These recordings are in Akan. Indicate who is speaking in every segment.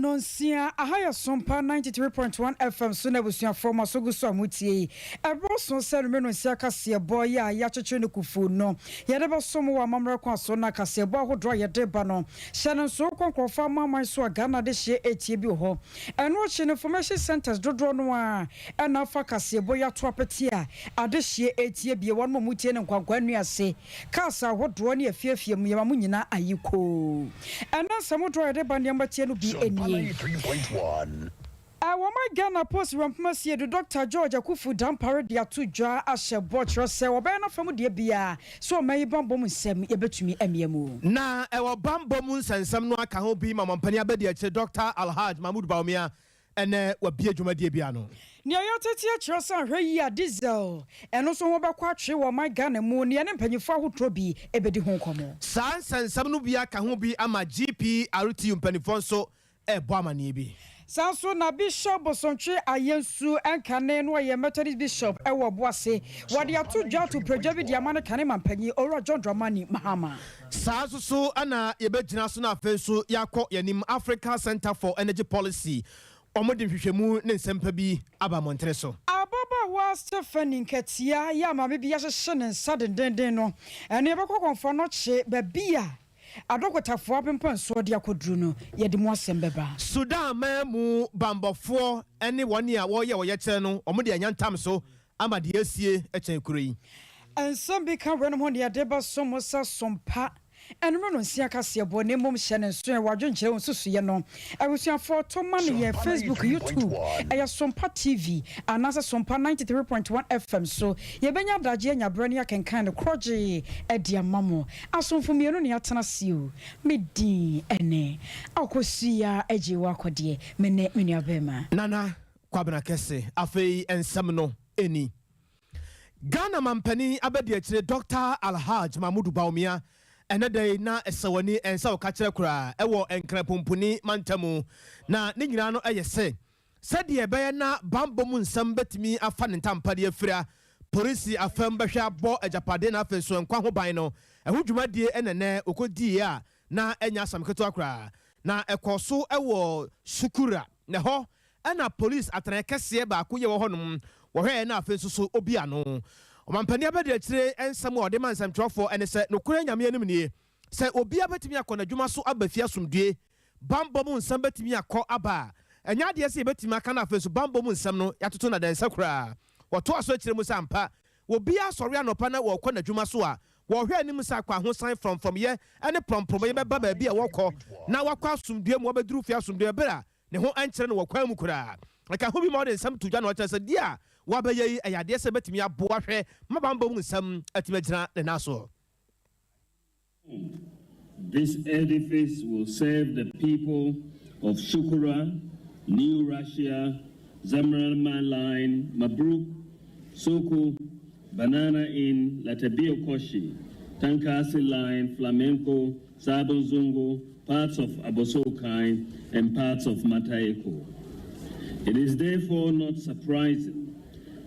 Speaker 1: Nonsia, aha yɛ Sompa 93.1 FM so na abusuafoɔ mo aso gu so a motie yi. Ɛberɛ so sɛ anwummerɛ nonsia kaseɛbɔ yi a yɛakyekyere no kufuu no, yɛde bɛso mo wɔ amammerɛ kwan so na kaseɛbɔ ahodoɔ a yɛde ba no, hyɛ no nso wokɔ nkurɔfoɔ amanaman so a Ghana adehyeɛ ɛretie bi wɔ hɔ. Ɛno akyi no, information centres dodoɔ no ara na afa kaseɛbɔ yi ato apete a adehyeɛ ɛretie bi. Wɔn a wɔtie no nkwankwaa nnua ase, Cars ahodoɔ ne afiefie mu yɛma mo nyinaa ayekoo. Ɛnnɛ nsɛm hodoɔ a yɛde ba nneɛma tie no bi nie. Wɔma Ghana Post Wurampoma Siedu Dɔkta George Akuffo Dampare de ato dwa ahyɛ bɔ kyerɛ sɛ wɔbɛyɛ n'afa mu deɛ biara sɛ ɔman yi bammɔ mu nsɛm yɛbɛtumi amia mu.
Speaker 2: Na ɛwɔ bammɔ mu nsɛnsɛm no aka ho bi ma Ɔmampanin Abadiakyire Dɔkta Alhaj Mahmood Bawumia Ɛnnɛ wɔabue dwumadie bi ano.
Speaker 1: Nea yɛatete akyerɛ sɛ anhwɛ yie a diesel ɛno nso ho bɛkɔ atwe wɔ ɔman Ghana mu ne yɛne mpanyinfoɔ ahodoɔ bi bɛdi ho nkɔmmɔ.
Speaker 2: Saa nsɛnsɛm no bi aka ho bi ama GPRTU mpaninfoɔ nso rebɔ amaneɛ bi.
Speaker 1: Saa nso na Bishop Bosontwe Ayensu nkane no ɔyɛ Methodist Bishop wɔ Obuasi. Wɔde ato dwa ato pragya bi de ama ne kane mampanyin Owura John Dramani Mahama.
Speaker 2: Saa nso so na yɛbɛgyina so na afei nso yɛakɔ yɛn anim. Africa Centre for Energy Policy, wɔde nhwehwɛmu ne nsɛmpa bi aba mmɔntene so.
Speaker 1: Ababaawa Stephanie Nketia yi a maame bi ahyehye ne nsa dendeenden no, ɛno yɛbɛkɔ Kɔmfoanɔkye, baabi a adɔkotafoɔ apempan soɔ de akɔduru no, yɛde mu asɛm bɛba.
Speaker 2: Sudan man mu bammɔfoɔ ne wɔn a wɔreyɛ ɔyɛkyerɛ no, wɔde anya ntam so ama deɛ asie kyɛn kuro yi.
Speaker 1: Nsɛm bi ka weinom ho nea ɛde bɛsom mo sɛ som pa. Anwummerɛ nonsia kaseɛbɔ na mmom hyɛ no nso ɛ w'adwenkyerɛ wo nsusuiɛ no abusuafoɔ to ma no yɛn Facebook, YouTube ɛyɛ Sompa TV anaasɛ Sompa 93.1 FM so yɛbɛnya adagyeɛ anya berɛ ne akenkan no korɔgyee de ama mo. Asomfo mmienu na yɛatena ase o. Me din ne Akosua Agyei-Wakɔdeɛ me ne me nuabarima.
Speaker 2: Nana Kwabena Kɛse. Afei nsɛm no ni. Ghana mampanin abadiakyire Dɔkta Alhaj Mahmudu Bawumia ɛnɛ da yi na ɛsɛ w'ani ɛnsɛ wo kakyerɛ koraa ɛwɔ Nkran Pumpuni mantamu na ne nyinaa no ɛyɛ sɛ sɛdeɛ ɛbɛyɛ na banbɔ mu nsɛm bɛtumi afa ne ntampadeɛ afira polisi afam bɛhwɛ abɔ agyapadeɛ na afei nso nkwa ho ban no ɛho dwumadie ɛna ɛnɛ wɔkɔdiiɛ a na ɛnyɛ asɛm ketewa koraa na ɛkɔɔ so ɛwɔ Sukura na ɛhɔ Ɛna polis atenaeɛ kɛseɛ baako yɛ wɔ hɔnom, wɔhwɛɛ na afei nso so obi ano. Ɔmampanin abadiakyire nsɛm a ɔde ma nsɛmtwerɛfoɔ ne sɛ, Nokorɛ Nyame anim nie, sɛ obiara bɛtumi akɔ n'adwuma so aba fie asomdwoeɛ, banbɔ mu nsɛm bɛtumi akɔ aba a, ɛnyɛ adeɛ sɛ yɛbɛtumi aka na afei nso banbɔ mu nsɛm no yɛatoto no adansa koraa. Wɔtoa so kyerɛ mu sɛ ampa, obiara sɔre anɔpa na ɔrekɔ n'adwuma so a, wɔhwɛ anim sɛ akwahosan, frɔmfrɔmyɛ ne prɔmprɔmyɛ bɛba baabi a wɔkɔ na wɔakɔ asomdwoeɛ mu, wɔabɛduru fie asomdwoeɛ berɛ a Ne ho nkyere no wɔ kwan mu koraa. Ɛka ho bi ma ɔde nsɛm to dwa na ɔkyerɛ sɛ deɛ a wabɛyɛ yi yɛ adeɛ sɛ ɛbɛtumi aboa hwɛ ma bammɔ mu nsɛm atumi agyina ne nan so.
Speaker 3: This edifice will serve the people of Shukura, New Russia, Zamrama Line, Mabruk, Soko, Banana Inn, Latabiokoshi, Tankasi Line, Flamenco, Sabon Zongo, parts of Abosokai, and parts of Mataeko. It is therefore not surprising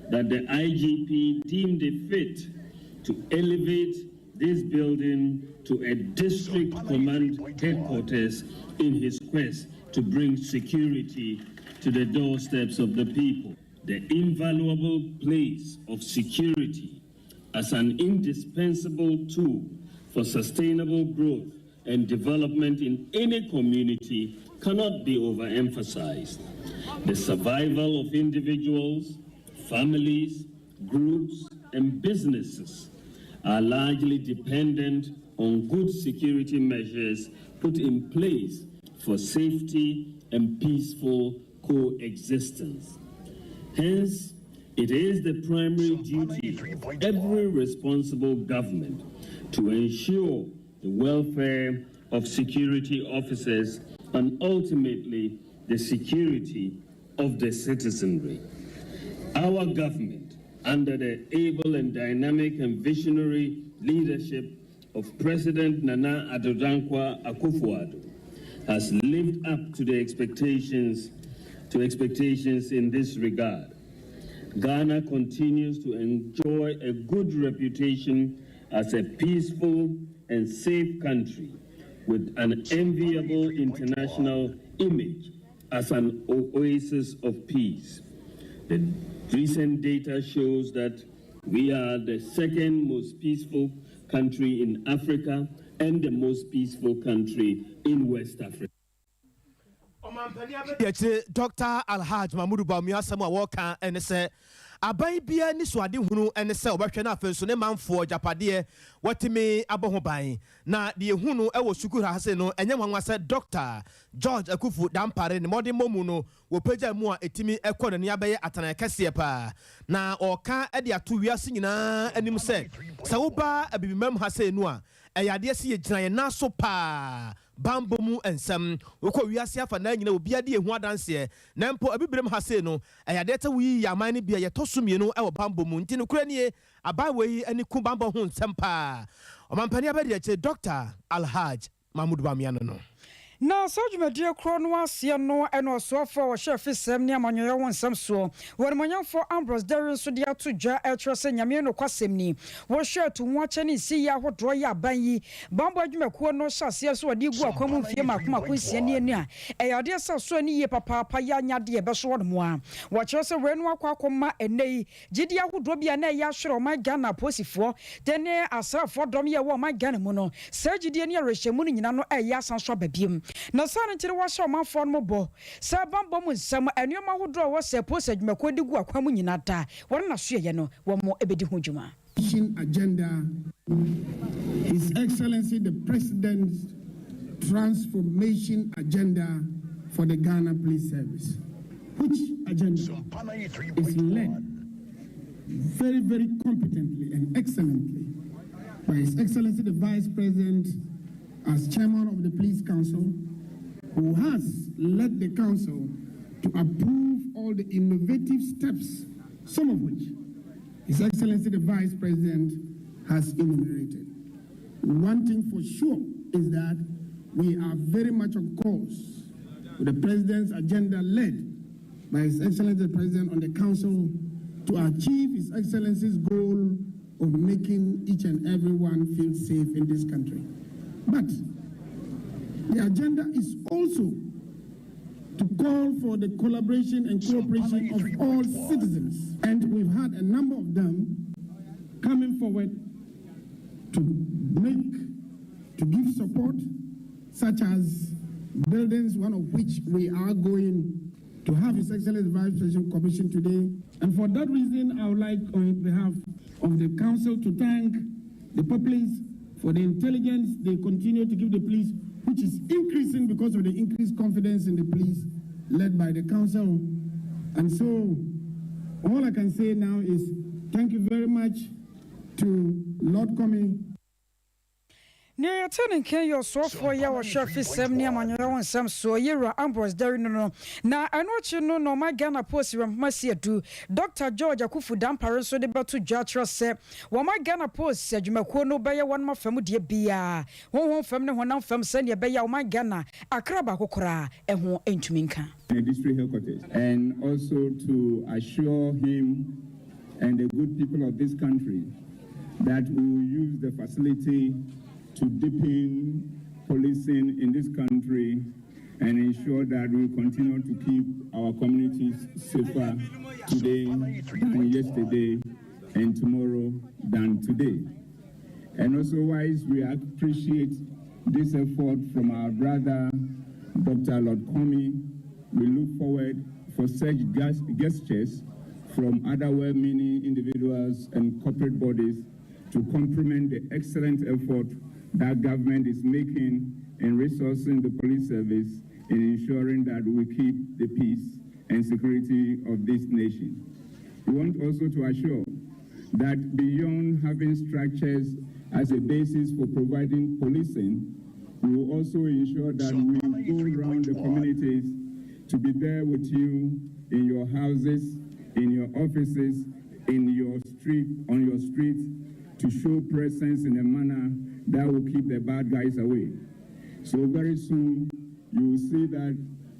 Speaker 3: that the IGP deemed it fit to elevate this building to a district command headquarters in his quest to bring security to the doorsteps of the people. The invaluable place of security as an indispensable tool for sustainable growth and development in any community cannot be overemphasized. The survival of individuals, families, groups, and businesses are largely dependent on good security measures put in place for safety and peaceful coexistence. Hence, it is the primary duty of every responsible government to ensure the welfare of security officers and ultimately the security of the citizenry. Our government, under the able and dynamic and visionary leadership of President Nana Addo Dankwa Akufo-Addo, has lived up to the expectations to expectations in this regard. Ghana continues to enjoy a good reputation as a peaceful and safe country with an enviable international image as an oasis of peace. The recent data shows that we are the second most peaceful country in Africa and the most peaceful country in West Africa.
Speaker 2: Ɔmampanin abadiakyire Dɔkta Alhaj Mahmudu Bawumia asɛm a wɔreka ne sɛ aban biara anisoadehunu ne sɛ ɔbɛhwɛ na afei nso ne manfoɔ agyapadeɛ watumi abɔ ho ban. Na deɛ yɛhu no wɔ sukuu ha sei no ɛnyɛ nwanwa sɛ Dɔkta George Akuffo Dampare ne mmɔdemmɔ mu no wɔpagya mu a ɛtumi kɔ n'ani abɛyɛ atenaeɛ kɛseɛ paa. Na ɔreka de ato wiase nyinaa anim sɛ sɛ woba Abibimam ha sei no a ɛyɛ adeɛ sɛ yɛgyina yɛn nan so paa banbɔ mu nsɛm. Wokɔ wiase afanaa nyinaa obiara di yɛn ho adanseɛ. Na mpo Abibirem ha sei no, ɛyɛ adeɛ sɛ woyiyi yɛn aman no bi a yɛtɔ so mmienu wɔ banbɔ mu. Nti nokorɛ nie, aban wei ani ku banbɔ ho nsɛm paa. Ɔmanpanin Abadiakyire Dɔkta Alhaj Mahmood Bawumia no no.
Speaker 1: Na saa dwumadie korɔ no aseɛ no na ɔsoafoɔ a ɔhwɛ afisɛm ne amanyɔyɛ ho nsɛm soɔ, Onimuonyamfoɔ Ambrose Dery nso de ato dwa ɛrekyerɛ sɛ Nyame nokwasɛm ni, wɔhwɛ atuhoakyɛ ne nsiyie ahodoɔ yɛ aban yi Bammɔ adwumakuo no hyɛ aseɛ sɛ wɔde regu akwan mu mfeɛ mmaako mmaako nsia nie no a, ɛyɛ adeɛ sɛ ɛsɔ ani yie papaapa yɛ anyɛ adeɛ a ɛbɛso hɔnom a. Wɔkyerɛ sɛ wei no akɔ akɔma ɛnnɛ yi gyidie ahodoɔ bi a na ɛyɛ ahwere ɔman Ghana apolisifoɔ de ne asraafoɔ dɔm yi a ɛwɔ ɔman Ghana mu no, saa gyidie ne awerɛhyɛmu no nyina no ɛreyɛ asan so aba biom. Na saa no nti no wɔahyɛ ɔmanfoɔ no bɔ sɛ bammɔ mu nsɛm, nnoɔma ahodoɔ a ɛwɔ sɛ apolisi adwumakuo de gu akwan mu nyina da wɔn n'asoɛeɛ no wɔn bɛdi ho dwuma.
Speaker 4: Agenda, His Excellency the President's Transformation Agenda for the Ghana Police Service, which agenda is led very, very competently and excellently by His Excellency the Vice President as Chairman of the Police Council, who has led the Council to approve all the innovative steps, some of which His Excellency the Vice President has enumerated. One thing for sure is that we are very much on course with the President's agenda led by His Excellency the President on the Council to achieve His Excellency's goal of making each and every one feel safe in this country. But the agenda is also to call for the collaboration and cooperation of all citizens. And we've had a number of them coming forward to give support, such as buildings, one of which we are going to have His Excellency Vice President Commission today. And for that reason, I would like, on behalf of the Council, to thank the populace for the intelligence they continue to give the police, which is increasing because of the increased confidence in the police led by the Council. And so, all I can say now is thank you very much to Lord Commey.
Speaker 1: Nea yɛte ne nka yi yɛ ɔsoafoɔ yi a ɔhwɛ afisɛm ne amanyɔyɛ ho nsɛm soɔ, Yewura Ambrose Dery no no. Na ɛno akyi no na ɔman Ghana Post Werɛmpoma si adu, Dɔkta George Akuffo Dampare nso de bɛto dwa kyerɛ sɛ wɔma Ghana Post adwumakuo no bɛyɛ wɔnom afa mu deɛ biara, honhom fam ne honam fam sɛdeɛ ɛbɛyɛ a ɔman Ghana akra baako koraa ho ntumi nka.
Speaker 5: The district headquarters, and also to assure him and the good people of this country that we will use the facility to deepen policing in this country and ensure that we continue to keep our communities safer today than yesterday and tomorrow than today. And also, wise, we appreciate this effort from our brother, Dr. Lord Commey. We look forward for such gestures from other well-meaning individuals and corporate bodies to complement the excellent effort that government is making in resourcing the police service in ensuring that we keep the peace and security of this nation. We want also to assure that beyond having structures as a basis for providing policing, we will also ensure that we go around the communities to be there with you in your houses, in your offices, in your street, on your street, to show presence in a manner that will keep the bad guys away. So very soon, you will see that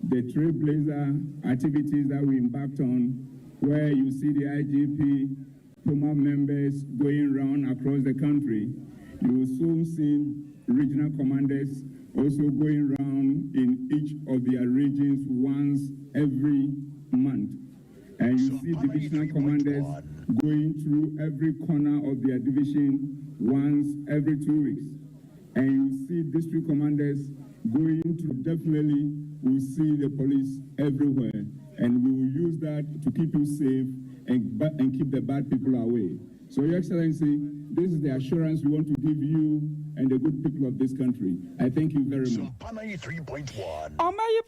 Speaker 5: the trailblazer activities that we embarked on, where you see the IGP, POMA members going round across the country, you will soon see regional commanders also going round in each of their regions once every month. And you see divisional commanders going through every corner of their division once every 2 weeks. And you see district commanders going to, definitely will see the police everywhere. And we will use that to keep you safe and keep the bad people away. So, Your Excellency, this is the assurance we want to give you and the good people of this country. I thank you very much.
Speaker 1: Ɔma yi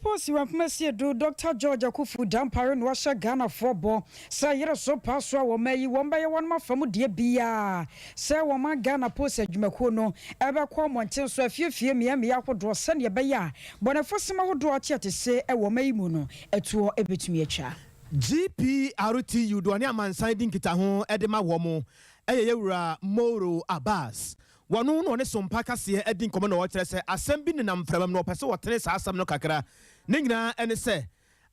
Speaker 1: posi wɔ mpoma do Dr George Akufu Dampare na wahyɛ Ghanafoɔ bɔ sɛ yere so pa so a wɔma yi wɔn bɛyɛ wɔn afa mu deɛ biara sɛ wɔma Ghana Post adwumakuo no ɛbɛkɔ mmɔnten so, afiefie, mmeammea ahodoɔ, sɛdeɛ ɛbɛyɛ a bɔnɛfo sɛm ahodoɔ ate ate se ɛwɔ ɔma yi mu no ɛtoɔ ɛbɛtumi atwa.
Speaker 2: GPRTU de ɔne amansan di nkitaho de ma wɔ mo ɛyɛ yɛwura Moro Abbas. Wɔno na ɔne Sompa kaseɛ adi nkɔmmɔ na wɔkyerɛ sɛ asɛm bi nenam mframa mu na ɔpɛ sɛ wɔtene saa asɛm no kakra. Ne nyinaa ɛne sɛ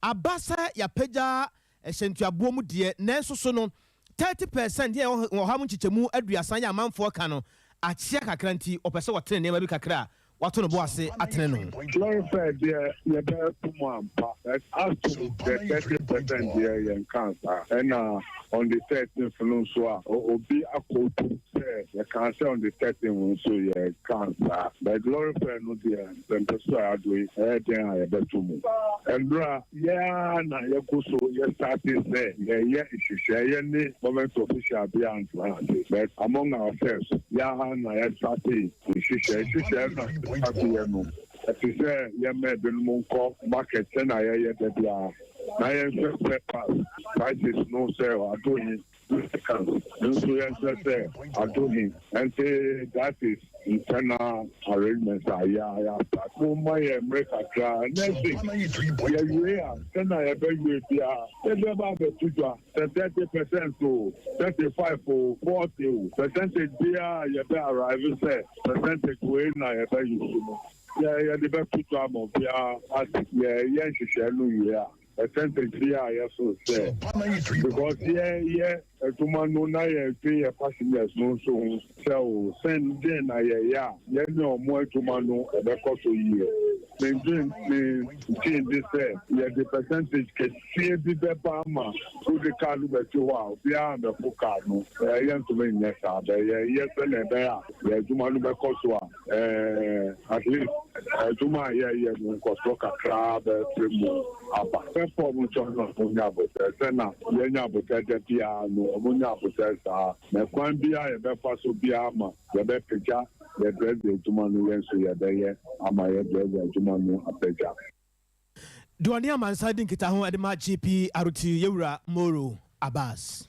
Speaker 2: aba sɛ yɛapagya ɛhyɛntuaboɔ mu deɛ, nanso so no 30% yɛ ɔha mu nkyekyɛmu 30 yɛ amanfoɔ ka no akyea kakra, nti ɔpɛ sɛ wɔtene nneɛma bi kakra a wato no bo ase atene no.
Speaker 6: Lorry fare deɛ, yɛbɛto mu ampa. As to the 30% deɛ, yɛnka saa. Ɛna on the 13th no nso a obi akɔtu sɛ yɛka sɛ on the 13th nso, yɛka saa. But lorry fare no deɛ, mpɛmpɛ so a yɛado yi, ɛyɛ den a yɛbɛto mu. Ɛnora yɛa na yɛkɔ so yɛ start sɛ yɛyɛ nhyehyɛ, yɛ ne government official bi antena ase, but among ourselves yɛa na yɛ start nhyehyɛ na start yɛ no. Ɛte sɛ yɛma ebinom nkɔ market sɛ na yɛyɛ da biara na yɛnhwɛ spare parts prices no sɛ adohi, lubricants nso yɛnhwɛ sɛ adohi. Nti that is internal arrangements a yɛ ayɛ start. Mo ma yɛ mmerɛ kakra. Next week yɛwie a, sɛna yɛbɛwie biara, yɛbɛba abɛto dwa sɛ 30% o, 35 o, 40 o, percentage biara yɛbɛ arrive sɛ percentage wei na yɛbɛ use no, yɛ yɛde bɛto dwa ama obiara ate. Yɛyɛ nhyehyɛ no wie a, percentage bi a yɛso sɛ, because yɛ adwuma no na yɛdwe yɛ passengers no nso ho sɛ o sɛn den na yɛyɛ a yɛne ɔmo adwuma no ɛbɛkɔ so yie. Mendwen me nkyɛn de sɛ yɛde percentage kɛseɛ bi bɛba ama wode kaa no bɛte hɔ a obiara bɛfo kaa no, yɛntumi nyɛ saa. Bɛyɛ yɛ sɛnea ɛbɛyɛ a yɛ adwuma no bɛkɔ so a at least adwuma a yɛyɛ no nkɔsoɔ kakraa bɛfiri mu aba. Fɛfɔ ɔmo nkyɛn no, ɔmo nya abotɛ sɛna yɛnya abotɛ da biara no, ɔmo nya abotɛ saa. Na kwan biara yɛbɛfa so biara ma yɛbɛpagya yɛ driver adwuma no, yɛn nso yɛbɛyɛ ama yɛ driver adwuma no apagya.
Speaker 2: Deɛ ɔne amansa di nkitaho de ma GPRT, yɛwura Moro Abbas.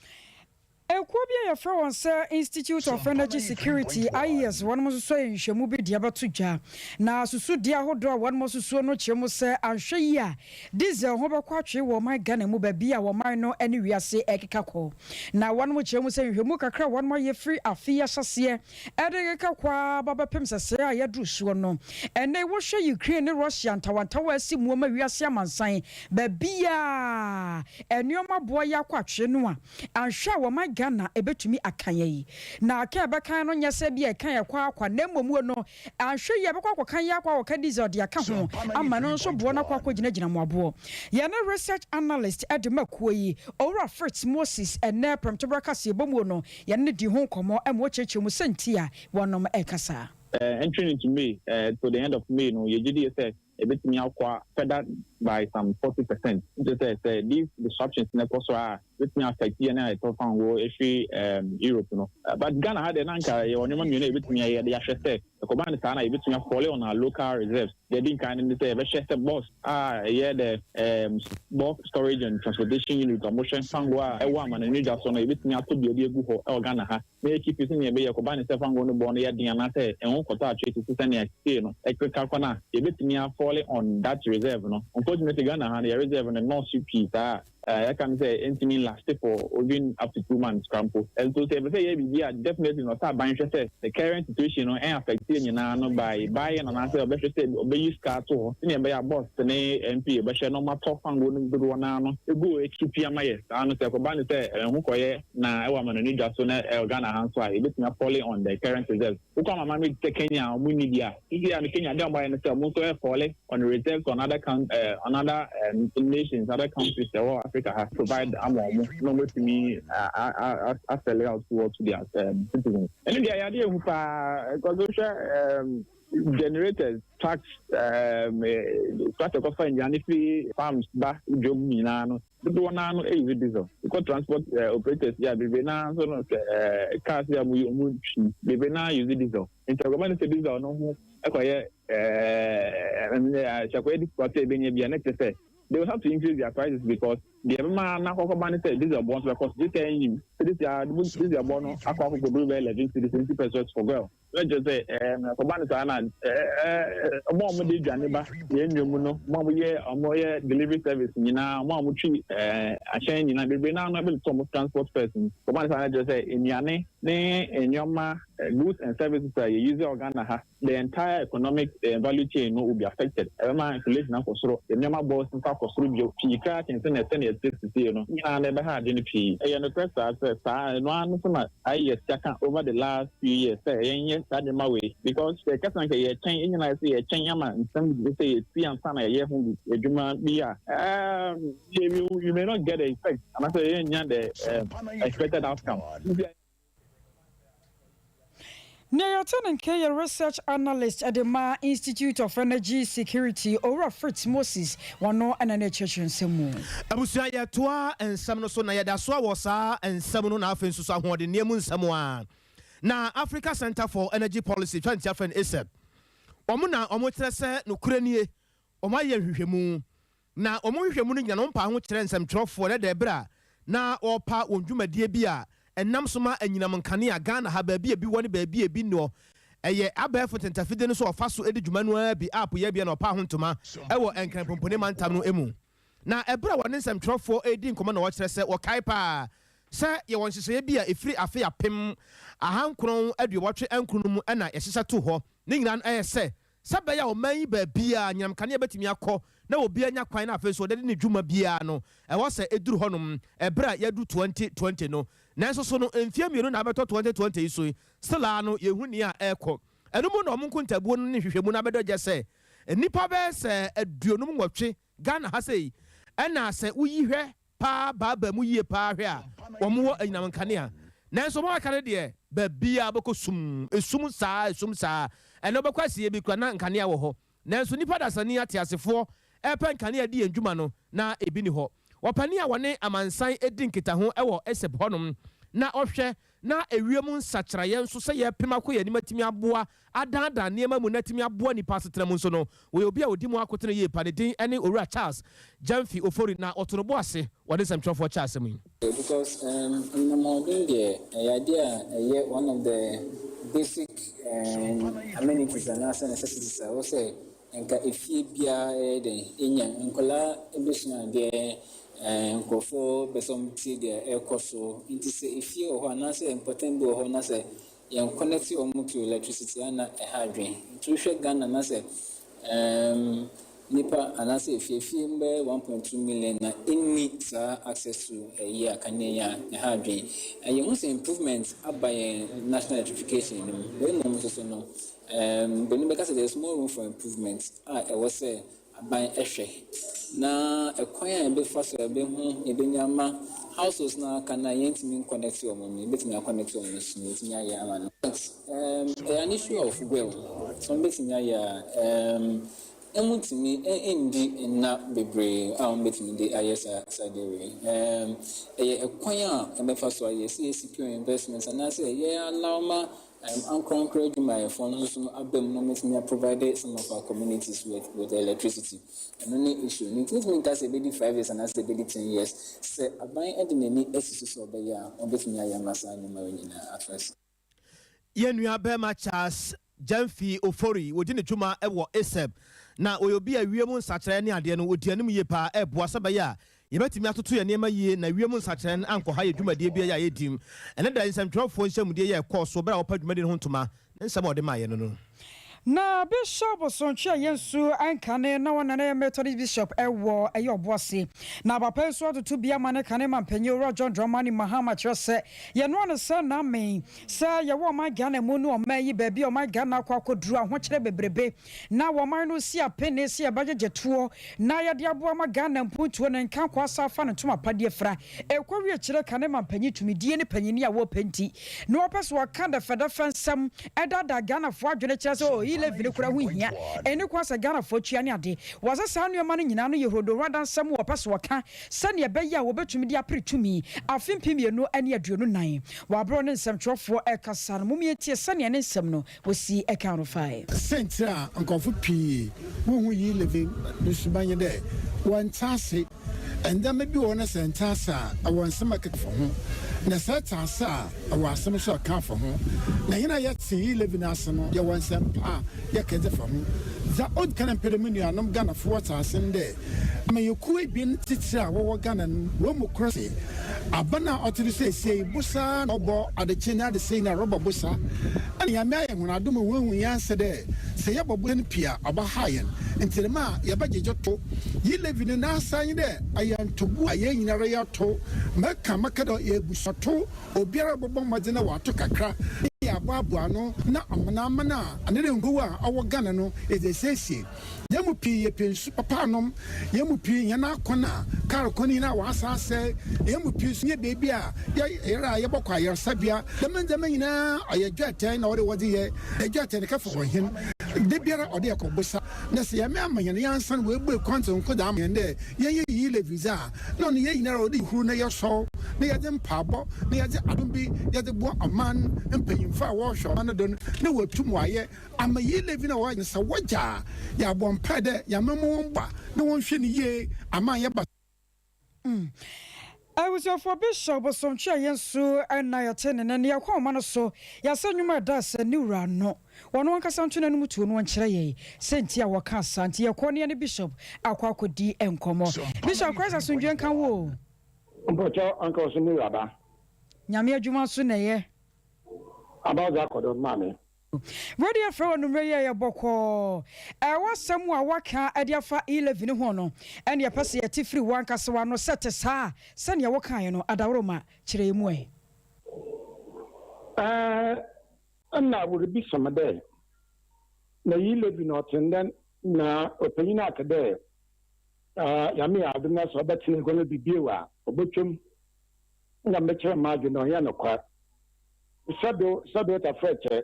Speaker 1: Ekuo bi a yɛfrɛ wɔn sɛ Institute of Energy Security, IES, wɔn nso so yɛ nhwɛmu bi deɛ bɛto dwa na susudeɛ ahodoɔ a wɔn susuo no kyerɛ mu sɛ anhwɛ yi a diesel ho bɛkɔ atwe wɔ ɔman Ghana mu, baabi a wɔman no ne wiase ɛkeka kɔ. Na wɔn kyerɛ mu sɛ nhwɛmu kakra a wɔn ayɛ firi afe yi ahyɛseɛ ɛde keka kɔ aba bɛpem sɛsɛɛ a yɛduru soɔ no, ɛnɛ wɔhwɛ Ukraine ne Russia ntawantawa asi mu ma wiase amansan baabi a nneɛma boɔ yɛ akɔ atwe no a, anhwɛ a wɔman Ghana ɛbɛtumi aka yɛ yi na aka ɛbɛkan no nyɛ sɛ bi a ɛka yɛ kɔ akwa, na mmom no anhwɛ yi ɛbɛkɔ akɔka yɛ akɔ akɔka diesel de aka ho ama no nso boɔ no akɔ akɔgyinagyina mu aboɔ. Yɛne research analyst ɛde ma kuo yi, Owura Fritz Moses, ɛnɛ prɛmtoberɛ kaseɛ bɔ mu no, yɛne no di ho nkɔmmɔ ɛma wɔkyerɛkyerɛ mu sɛnti a wɔnom ɛkasa.
Speaker 7: Entering into May, to the end of May, no, yɛgye di sɛ ebetumi akɔ further by some 40%. Nti sɛ these disruptions na ɛkɔ so a, ebetumi affect yɛn a yɛtɔ fango efiri Europe no. But Ghana ha deɛ, na nka yɛwɔ nneɛma mmienu a ebetumi ayɛ de ahwɛ sɛ ɛkɔba ne saa na ebetumi a fall on our local reserves. Deɛ di nkan ne sɛ yɛbɛhwɛ sɛ BOST a ɛyɛ the Bulk Storage and Transportation Unit a wɔhwɛ fango a ɛwɔ amanani dwa so no, ebetumi atɔ baabi egu hɔ ɛwɔ Ghana ha na yɛ keep sɛnea ɛbɛyɛ kɔba ne sɛ fango no bɔ no yɛ den anaasɛ ɛho kɔtɔ atwe tete sɛnea sei no ɛkeka kɔ no a, yɛbɛtumi a fall on that reserve no. Unfortunately, Ghana ha no, yɛ reserve no nɔɔso pii saa. Yɛka no sɛ ɛntumi last for even up to 2 months koraa mpo. Ɛnso sɛ yɛpɛ sɛ yɛyɛ biribi a, definitely na ɔsɛ aban hwɛ sɛ the current situation no ɛn affect yɛ nyinaa no by buying, anaasɛ ɔbɛhwɛ sɛ ɔbɛyi sika ato hɔ sɛnea ɛbɛyɛ a BOST ne NPA bɛhwɛ na ɔmatɔ fango no dodoɔ naa no egu ekyi pia ma yɛ saa no. Sɛ ɛkɔba ne sɛ ɛho kɔyɛ na ɛwɔ amanoni dwa so na ɛwɔ Ghana ha nso a, yɛbɛtumi afall on the current reserves. Wokɔ amama mi sɛ Kenya a ɔmo nni bi a sisi a no, Kenya deɛ ɔmo ayɛ no sɛ ɔmo nso ɛfall on reserves on other coun on other nations, other countries ɛwɔ Africa ha provide ama ɔmo na ɔmo etumi asell out to their citizens. Ɛno deɛ, yɛade ehu paa, because wohwɛ generators, trucks, tractor kɔfa nnuane fi farms ba dwom nyinaa no, dodoɔ naa no ɛyɛ diesel. Because transport operators yɛ bebree naa nso no, sɛ cars yɛ ɔmo twi bebree naa use diesel. Nti ɔgbɛn no sɛ diesel no ho ɛkɔyɛ ɛɛ sɛ ɛkɔyɛ difficult sɛ ebenya bi a, ne kyerɛ sɛ they will have to increase their prices, because deɛ ɛbɛma n'akɔkɔba ne sɛ diesel bɔ nso bɛkɔ so. Gye sɛ ɛnyim sɛ diesel bɔ no akɔ akɔkɔduru bɛyɛ 11 cedis 20 pesewas for fuel. Ne kyerɛ sɛ ɛkɔba no saa na ɛɛ ɔmo a ɔmo de aduane ba yɛn nnwa mu no, ɔmo a ɔmo yɛ delivery service nyinaa, ɔmo a ɔmo twi ahyɛn nyinaa bebree naa no ɛbɛtɔ ɔmo transport fares no. Kɔba no saa na kyerɛ sɛ nnuane ne nneɛma, goods and services a yɛ use wɔ Ghana ha, the entire economic value chain no will be affected. Ɛbɛma inflation akɔ soro, nneɛma bɔ nso akɔ soro bio pii koraa kyɛn sɛ na ɛsɛ na yɛte sisie no nyinaa na ɛbɛha ade no pii. Ɛyɛ nokorɛ saa sɛ saa ɛno ara no so na ayɛ sika over the last few years sɛ yɛnyɛ saa nneɛma wei, because sɛ kasa nka yɛkyɛn, yɛn nyinaa sɛ yɛkyɛn ama nsɛm bi sɛ yɛsi ansa na yɛyɛ ho adwuma bi a, you may not get the effect anaasɛ yɛnnya the expected outcome.
Speaker 1: Nea yɛte ne nke yɛ research analyst de ma Institute of Energy Security, Owura Fritz Moses. Wɔno ɛna ne akyerɛkyerɛ nsɛm mu.
Speaker 2: Abusua, yɛtoa nsɛm no so na yɛda so a wɔ saa nsɛm no na afei nso so ahoɔdenneɛ mu nsɛm a na Africa Center for Energy Policy, twa ntia frɛ no ACEP, ɔmo na ɔmo kyerɛ sɛ nokorɛ nie, ɔmo ayɛ nhwehwɛmu na ɔmo nhwehwɛmu no nyina no mpa ho kyerɛ nsɛmtwerɛfoɔ ne dɛ berɛ a na wɔrepa wɔn dwumadie bi a ɛnam so ma anyinam nkanea Ghana ha, baabi ebi wɔ ne baabi ebi nnoɔ. Ɛyɛ abɛɛfo ntentafidie no so ɔfa so di dwuma no ara bi app yɛ bia na ɔpa ho ntoma ɛwɔ Nkranpompone mantam no mu. Na ɛberɛ a wɔne nsɛmtwerɛfoɔ redi nkɔmmɔ na wɔkyerɛ sɛ wɔkae paa sɛ yɛwɔ nhyehyɛeɛ bi a ɛfiri afe 1989 no mu ɛna yɛhyehyɛ to hɔ. Ne nyinaa no ɛyɛ sɛ bɛyɛ a ɔman yi baabiaa nyinam kanea bɛtumi akɔ na obi anya kwan na afei so ɔde ne dwuma biara no, ɛwɔ sɛ ɛduru hɔnom ɛberɛ a yɛdu 2020 no. Nanso so no, mfeɛ 2 na abɛtɔ 2020 yi so yi, still no yɛhu nea ɛrekɔ. Ɛno mu na ɔmo nkontabuo no ne nhwehwɛmu no abɛdɔ gye sɛ nnipa bɛyɛ sɛ 58 Ghana ha sei ɛna sɛ woyi hwɛ paa baaba mu yie paa hwɛ a wɔn wɔ anyinam nkanea. Nanso wɔn aka no deɛ, baabiara bɛkɔ sum, esum saa, esum saa. Ɛna wɔbɛkɔ asie bi kura na nkanea wɔ hɔ, nanso nipa dasani ateasefoɔ ɛpɛ nkanea di yɛn dwuma no na ebi ni hɔ. Wɔpani a wɔne amansan edi nkitaho ɛwɔ ACEP hɔnom na ɔhwɛ na ewiem nsakyerɛeɛ nso sɛ yɛpem akɔ yɛn anim atumi aboa adaadaa nneɛma mu na atumi aboa nipa asetena mu nso no, wɔyɛ obi a odi mu akotene yie pa. Ne din ne Owura Charles Gyamfi Ofori na ɔto no bo ase wɔde nsɛmtwerɛfoɔ kyɛ asɛm yi.
Speaker 8: Because anyinam deɛ, ɛyɛ adeɛ a ɛyɛ one of the basic amenities anaasɛ necessities a ɛwɔ sɛ nka efie biara ɛyɛ den enya. Nkwadaa ebesua adeɛ, nkurɔfoɔ bɛ sɛ wɔn tie deɛ ɛrekɔ so. Nti sɛ efie wɔ hɔ anaasɛ mpɔtam bi wɔ hɔ na sɛ yɛn connect wɔn to electricity ana ɛha adwene. Nti wohwɛ Ghana na sɛ nipa anaasɛ efiefie bɛyɛ 1.2 million na ɛnni saa access to ɛyi a kanea yi a, ɛha adwene. Yɛn ho sɛ improvement aba yɛn national electrification no mu, na mmom nso so no, bɛni bɛka sɛ there is more room for improvement a ɛwɔ sɛ aban ɛhwɛ na ɛkwan a yɛbɛfa so yɛbɛhu yɛbɛnya ama households na aka na yɛntumi nconnect wɔn no, yɛbɛtumi aconnect wɔn no so yɛtumi ayɛ ama no. Ɛyɛ an issue of will so wɔn bɛtumi ayɛ a ɛmu tumi ndi nna bebree a wɔn bɛtumi de ayɛ saa deɛ wei. Ɛyɛ ɛkwan a yɛbɛfa so ayɛ sɛ yɛ secure investments anaasɛ yɛ allow ma ankorankora adwumayɛfoɔ no nso so aba mu na wɔbɛtumi provide some of our communities with electricity. Ɛno ne issue no. Nti ntumi nka sɛ ɛbɛdi 5 years anaasɛ ɛbɛdi 10 years. Sɛ aban de n'ani asi so sɛ ɔbɛyɛ a, ɔbɛtumi ayɛ ama saa nneɛma wei nyinaa ato ase.
Speaker 2: Yɛn nua bɛrima Charles Gyamfi Ofori, wɔdi ne dwuma wɔ ACEP na ɔyɛ obi a wiem nsakyerɛ ne adeɛ no wɔdi anim yie paa, ɛboa sɛ bɛyɛ a yɛbɛtumi atoto yɛn nneɛma yie na wiem nsakyeraɛ no ankɔha yɛn dwumadie biara a yɛdi mu. Ɛnnɛ da yi nsɛmtwerɛfoɔ nhyiamudie yi a ɛkɔɔ so berɛ a wɔpa dwumadie no ho ntoma ne nsɛm a wɔde maeɛ no no.
Speaker 1: Na Bishop Sontwe a yɛnsu nkane na ɔna na yɛ Methodist Bishop wɔ ɛyɛ Ɔboase. Na papa yi nso atoto bi ama ne kane mampanyin Owura John Dramani Mahama kyerɛ sɛ yɛnoa no sɛ n'amen sɛ yɛwɔ ɔman Ghana mu ne ɔman yi baabi a ɔman Ghana akɔ akɔduru ahokyerɛ bebrebe na wɔ ɔman no si apene sɛ yɛbɛgyegye toɔ na yɛde aboa ma Ghana mpuntuo ne nkanko asa afa ne ntoma pa de afira ɛkɔ wie kyerɛ kane mampanyin tumidie ne panyini a wɔpɛ nti na wɔpɛ sɛ wɔka dɛfɛdɛfɛ nsɛm daadaa Ghanafoɔ adwene kyerɛ sɛ oh e-levy no koraa ho nhia, ɛnni kwan sɛ Ghanafoɔ tua ne ade. Wɔsɛ saa nnoɔma no nyinaa no yɛ horodohoro adansɛm wɔpɛ sɛ wɔka sɛdeɛ ɛbɛyɛ a wɔbɛtumi de apere tumi afe 2024. Wɔ aberɛ ɔne nsɛmtwerɛfoɔ rekasa no, mom yɛntie sɛdeɛ ne nsɛm no wɔsi kaa no fae.
Speaker 4: Siantsir a nkorɔfo pii wonnhu e-levy no suban nye dɛ wɔnntse ase. Ndzɛmba bi wɔ hɔ na sɛ enntse ase a, ɔwɔ nsɛm a ɛkeka fa ho, na sɛ etse ase a, ɔwɔ asɛm so a ɛka fa ho. Na hɛn a yɛtse e-levy no ase no, yɛwɔ nsɛmpa a yɛka dze fa ho. Dza odzi kan a mepɛ dɛ mo nuanom Ghanafo wɔtse ase nye dɛ, amanyɛkuw ebien tsitsir a wɔwɔ Ghana no, hɔn mu kor se aban a ɔtse do sesei bosa na ɔbɔ adekye nye adesɛe nyina rɔbɔ bosa. Nna Nyame ayɛ hɔn adom ma woehu nyansa dɛ sɛ yɛbɔ bosa no pii a, ɔbɛhaw hɛn. Ntsi dɛm a yɛbɛgyegye tow. Yi Levi no n'asa nye dɛ ɔyɛ ntoboa a hɛn nyinara yɛtow. Mɛka mɛka dɛ ɔyɛ ebusuatow, obiara bɔbɔ mbɔdzen na ɔato kakra na yɛaboaboa ano na amanaman a anaa nkurow a ɔwɔ Ghana no yɛdze esiesie. Hɛn mu pii yɛpɛ nsu papa anom, hɛn mu pii hɛn akwan a kaar kwan nyina wɔasan asɛɛ, hɛn mu pii so nnyɛ beebi a yɛyar a yɛbɔkɔ ayarsabea. Dɛm ndzɛmba nyina ɔyɛ dwɛɛtɛn na ɔwɔ dɛ wɔdze yɛ, na dwɛɛtɛn no kɛfa wɔ hɛn. Da biara ɔwɔ dɛ yɛkɔ bosa. Na sɛ Nyame ama hɛn nyansa na oebue kwan soronko dze ama hɛn dɛ yɛnyɛ e-levy dze a, nna ɔno hɛn nyinara ɔwɔ dɛ yehur na yɛsɔw na yɛdze mpaabɔ na yɛdze adom bi yɛdze boa ɔman mpanyimfo a wɔhwɛ ɔman no do no na woetum wɔayɛ ama e-levy no a wɔayɛ no sɛ wɔgye a, yɛabɔ mpaa dɛ Nyame mma wɔmboa na wɔnhwɛ no yie ama annyɛ basaa.
Speaker 1: Abusuafoɔ Bishop Bosomtwe a yɛn nso na yɛte ne nne no, yɛkɔ ɔma no so, yɛasɛ nnwom a ɛda sɛ ne wura no, ɔno ankasa nto n'anom tuo no ɔnkyerɛ yɛn sɛ nti a wɔka saa nti yɛkɔ ne yɛne Bishop akɔ akɔdi nkɔmmɔ. Bishop, Christ asomdwoeɛ nka wo o.
Speaker 9: Mpɔkyɛw anka ɔso me wura ba.
Speaker 1: Nyame adwuma nso na ɛyɛ.
Speaker 9: Aba ɔdze akɔ do maame.
Speaker 1: Wei deɛ frɛ wɔ anummerɛ yi a ɛyɛ bɔkɔɔ. Ɛwɔ asɛm a woaka de afa E-levy no ho no ɛne yɛpɛ sɛ yɛte firi wo ankasa w'ano sɛ ɛte saa a, sɛdeɛ wokaeɛ no, adaworoma, kyerɛ yɛn mu ɛ.
Speaker 9: Ɛɛ, nna woribisa me dɛ, Na E-levy no ɔtse ndɛn? Na ɔpanyin aka dɛ, Nyame yɛ adom na sɛ ɔbɛtsena egua no do bio a, obotwa mu. Nna mekyerɛ m'adwen dɛ ɔnnyɛ nokwar. Sɛdo sɛdo tafrɛkyɛ,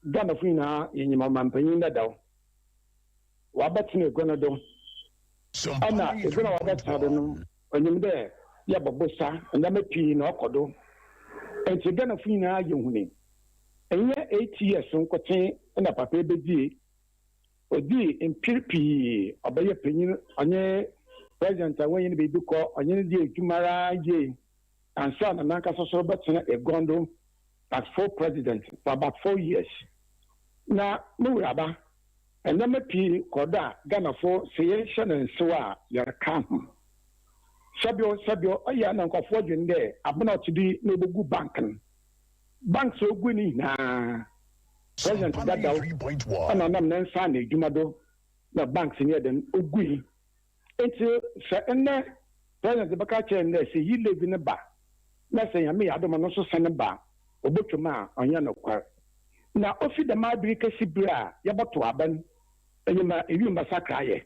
Speaker 9: Ghanafo nyinaa yenyim ɔmampanyin dadaw. Ɔabɛtsena egua no do. Nna egua no a ɔabɛtsena do no, onyim dɛ yɛbɔ bosa, ndzɛmba pii na ɔkɔ do. Ntsi Ghanafo nyinaa yehunii. Nnyɛ ATS nkotsee na papa yi bedzii. Odzii mper pii, ɔbɛyɛ panyin, ɔnye president a woennyi no beebi kɔ, ɔnye no dzii edwuma araa yie ansaana nankasa so rebɛtsena eguan do as full president for about 4 years. Na mo wuraba, ndzɛmba pii kɔr do a Ghanafo sɛ yɛnnhyɛ no nsew a yɛreka ho. Sɛbio sɛbio ɔyɛ a nna nkorɔfo dwen dɛ aban a ɔtse do yi na obogu bank no. Banks a ogui no nyinaa, President dadaw na ɔnam ne nsa ano edwuma do na banks no yɛ dɛn ogui. Ntsi sɛ ndɛ President bɛka akyerɛ hɛn dɛ sɛ e-levy no ba na sɛ Nyame yɛ adom a no so san ba a, obotwa mu a, ɔnnyɛ nokwar. Na ofi dɛm aber yi kesi ber a yɛbɔtow aba no, enyim a wimu bɛsakra ayɛ.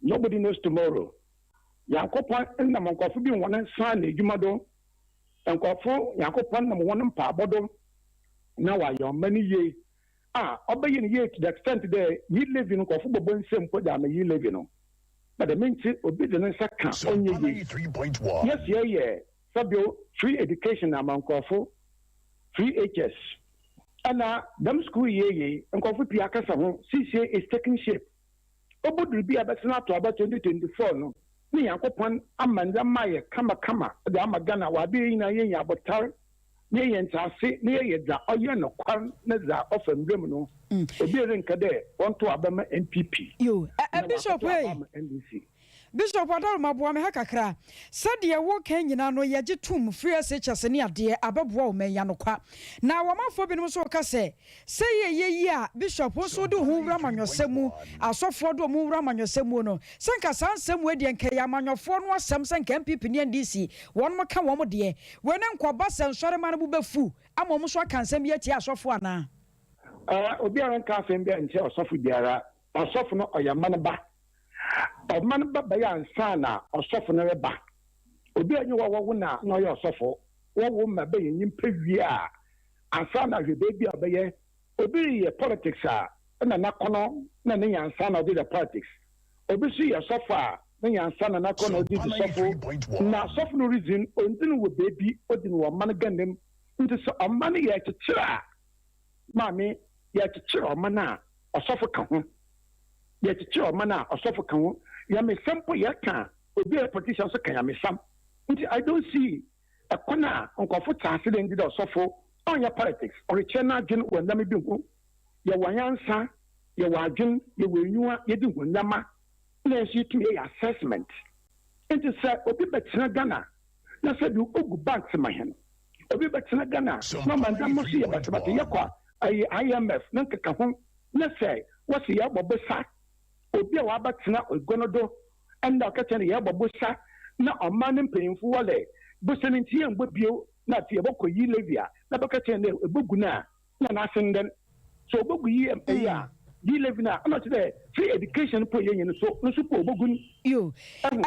Speaker 9: Nobody knows tomorrow. Nyankopɔn nam nkorɔfo bi hɔn nsa ano edwuma do, nkorɔfo Nyankopɔn nam hɔn mpaabɔ do na ɔayɛ ɔman no yie a, ɔbɛyɛ no yie to the extent dɛ e-levy no nkorɔfo bɔbɔ nsa mpo dze ama e-levy no. Na dɛm ntsi obi dze ne nsa kã ɔnnyɛ yie. Yes, yɛyɛ sɛbew free education ama nkorɔfo, free HS. Nna dɛm skuul yi yɛ yie, nkorɔfo pii akasa ho, siesie is taking shape. Obodur bi a bɛsan ato aba 2024 no, ne Nyankopɔn ama ndzɛmba ayɛ kamakama dze ama Ghana wɔ aber yi nyina yenya abotar na yenya ntsease na yɛyɛ dza ɔyɛ nokwar na dza ɔfa mbra mu no, obi rennka dɛ wɔntow aba mma NPP
Speaker 1: Yo,
Speaker 9: na
Speaker 1: Bishop
Speaker 9: wɔakɔtow aba
Speaker 1: ei.
Speaker 9: ama NDC.
Speaker 1: Bishop Adaroma boa me ha kakra. Sɛdeɛ woka nyinaa no yɛgye tom, free SHS ne adeɛ abɛboa wo man yi anokwa. Na wɔmanfoɔ binom nso reka sɛ, sɛ yɛyɛ yi a Bishop wo nso wode wo ho wura amanyɔsɛm mu, asɔfoɔ de wɔn ho wura amanyɔsɛm mu no, sɛ nka saa nsɛm wei deɛ nka ɛyɛ amanyɔfoɔ no asɛm sɛ nka NPP ne NDC wɔnom ka wɔn deɛ. Wei no nkɔba sɛ nsɔremma no bo bɛfu ama wɔn nso aka nsɛm bi atia asɔfoɔ anaa?
Speaker 9: Obiara nka asɛm biara nkyerɛ ɔsɔfo biara. Ɔsɔfo no ɔyɛ ɔman ba. Ɔman ba bɛyɛ ansa na ɔsɔfo no reba. Obiara nyi hɔ a wɔwo no a na ɔyɛ ɔsɔfo. Wɔwo ma bɛyɛ nyimpa wie a ansa na ahwɛ beebi a ɔbɛyɛ. Obi reyɛ politics a nna n'akɔnɔ na ne nyansa na ɔdze yɛ politics. Obi so yɛ sɔfo a ne nyansa na n'akɔnɔ na ɔdze dzi sɔfo. Na sɔfo no ridzi no, onndzi no wɔ beebi, odzi no wɔ ɔman Ghana mu. Ntsi sɛ ɔman yɛrekyekyer a, maame, yɛrekyekyer ɔman a, ɔsɔfo ka ho. Yɛkyekyere ɔman a, ɔsɔfo ka ho. Nyamesɛm mpo yɛka a, obi a ɔyɛ politician nso ka nyamesɛm. Nti I don't see ɛkwan a nkurɔfo te ase dɛ nti dɛ ɔsɔfo ɔnyɛ politics, ɔrekyerɛ n'adwen wɔ nneɛma bi ho. Yɛwɔ nyansa, yɛwɔ adwen, yɛwɔ enyiwa, yɛde hu nneɛma na yɛn nso yɛtumi yɛyɛ assessment. Nti sɛ obi bɛtena Ghana na sɛbi ogu banks ma hɛn, obi bɛtena Ghana na ɔma nneɛma so yɛ basabasa, yɛkɔ a IMF ne nkekaho na sɛ wɔse yɛbɔ bosa, obi a ɔabɛtsena egua no do ndɛ a ɔkɛkyerɛ dɛ yɛbɔ bosa na ɔman no mpanyimfo wɔlɛ bosa no ntsi yɛmmbɔ bio na afei yɛbɔkɔ yi levy a, na bɛkɛkyerɛ no dɛ ebogu no a nna n'ase ndɛn. Sɛ obogu yi eyi a, yi levy no a, nna ɔkyerɛ dɛ free education mpo a yenya no so no so po obogu no.
Speaker 1: Yo.
Speaker 9: Ehu.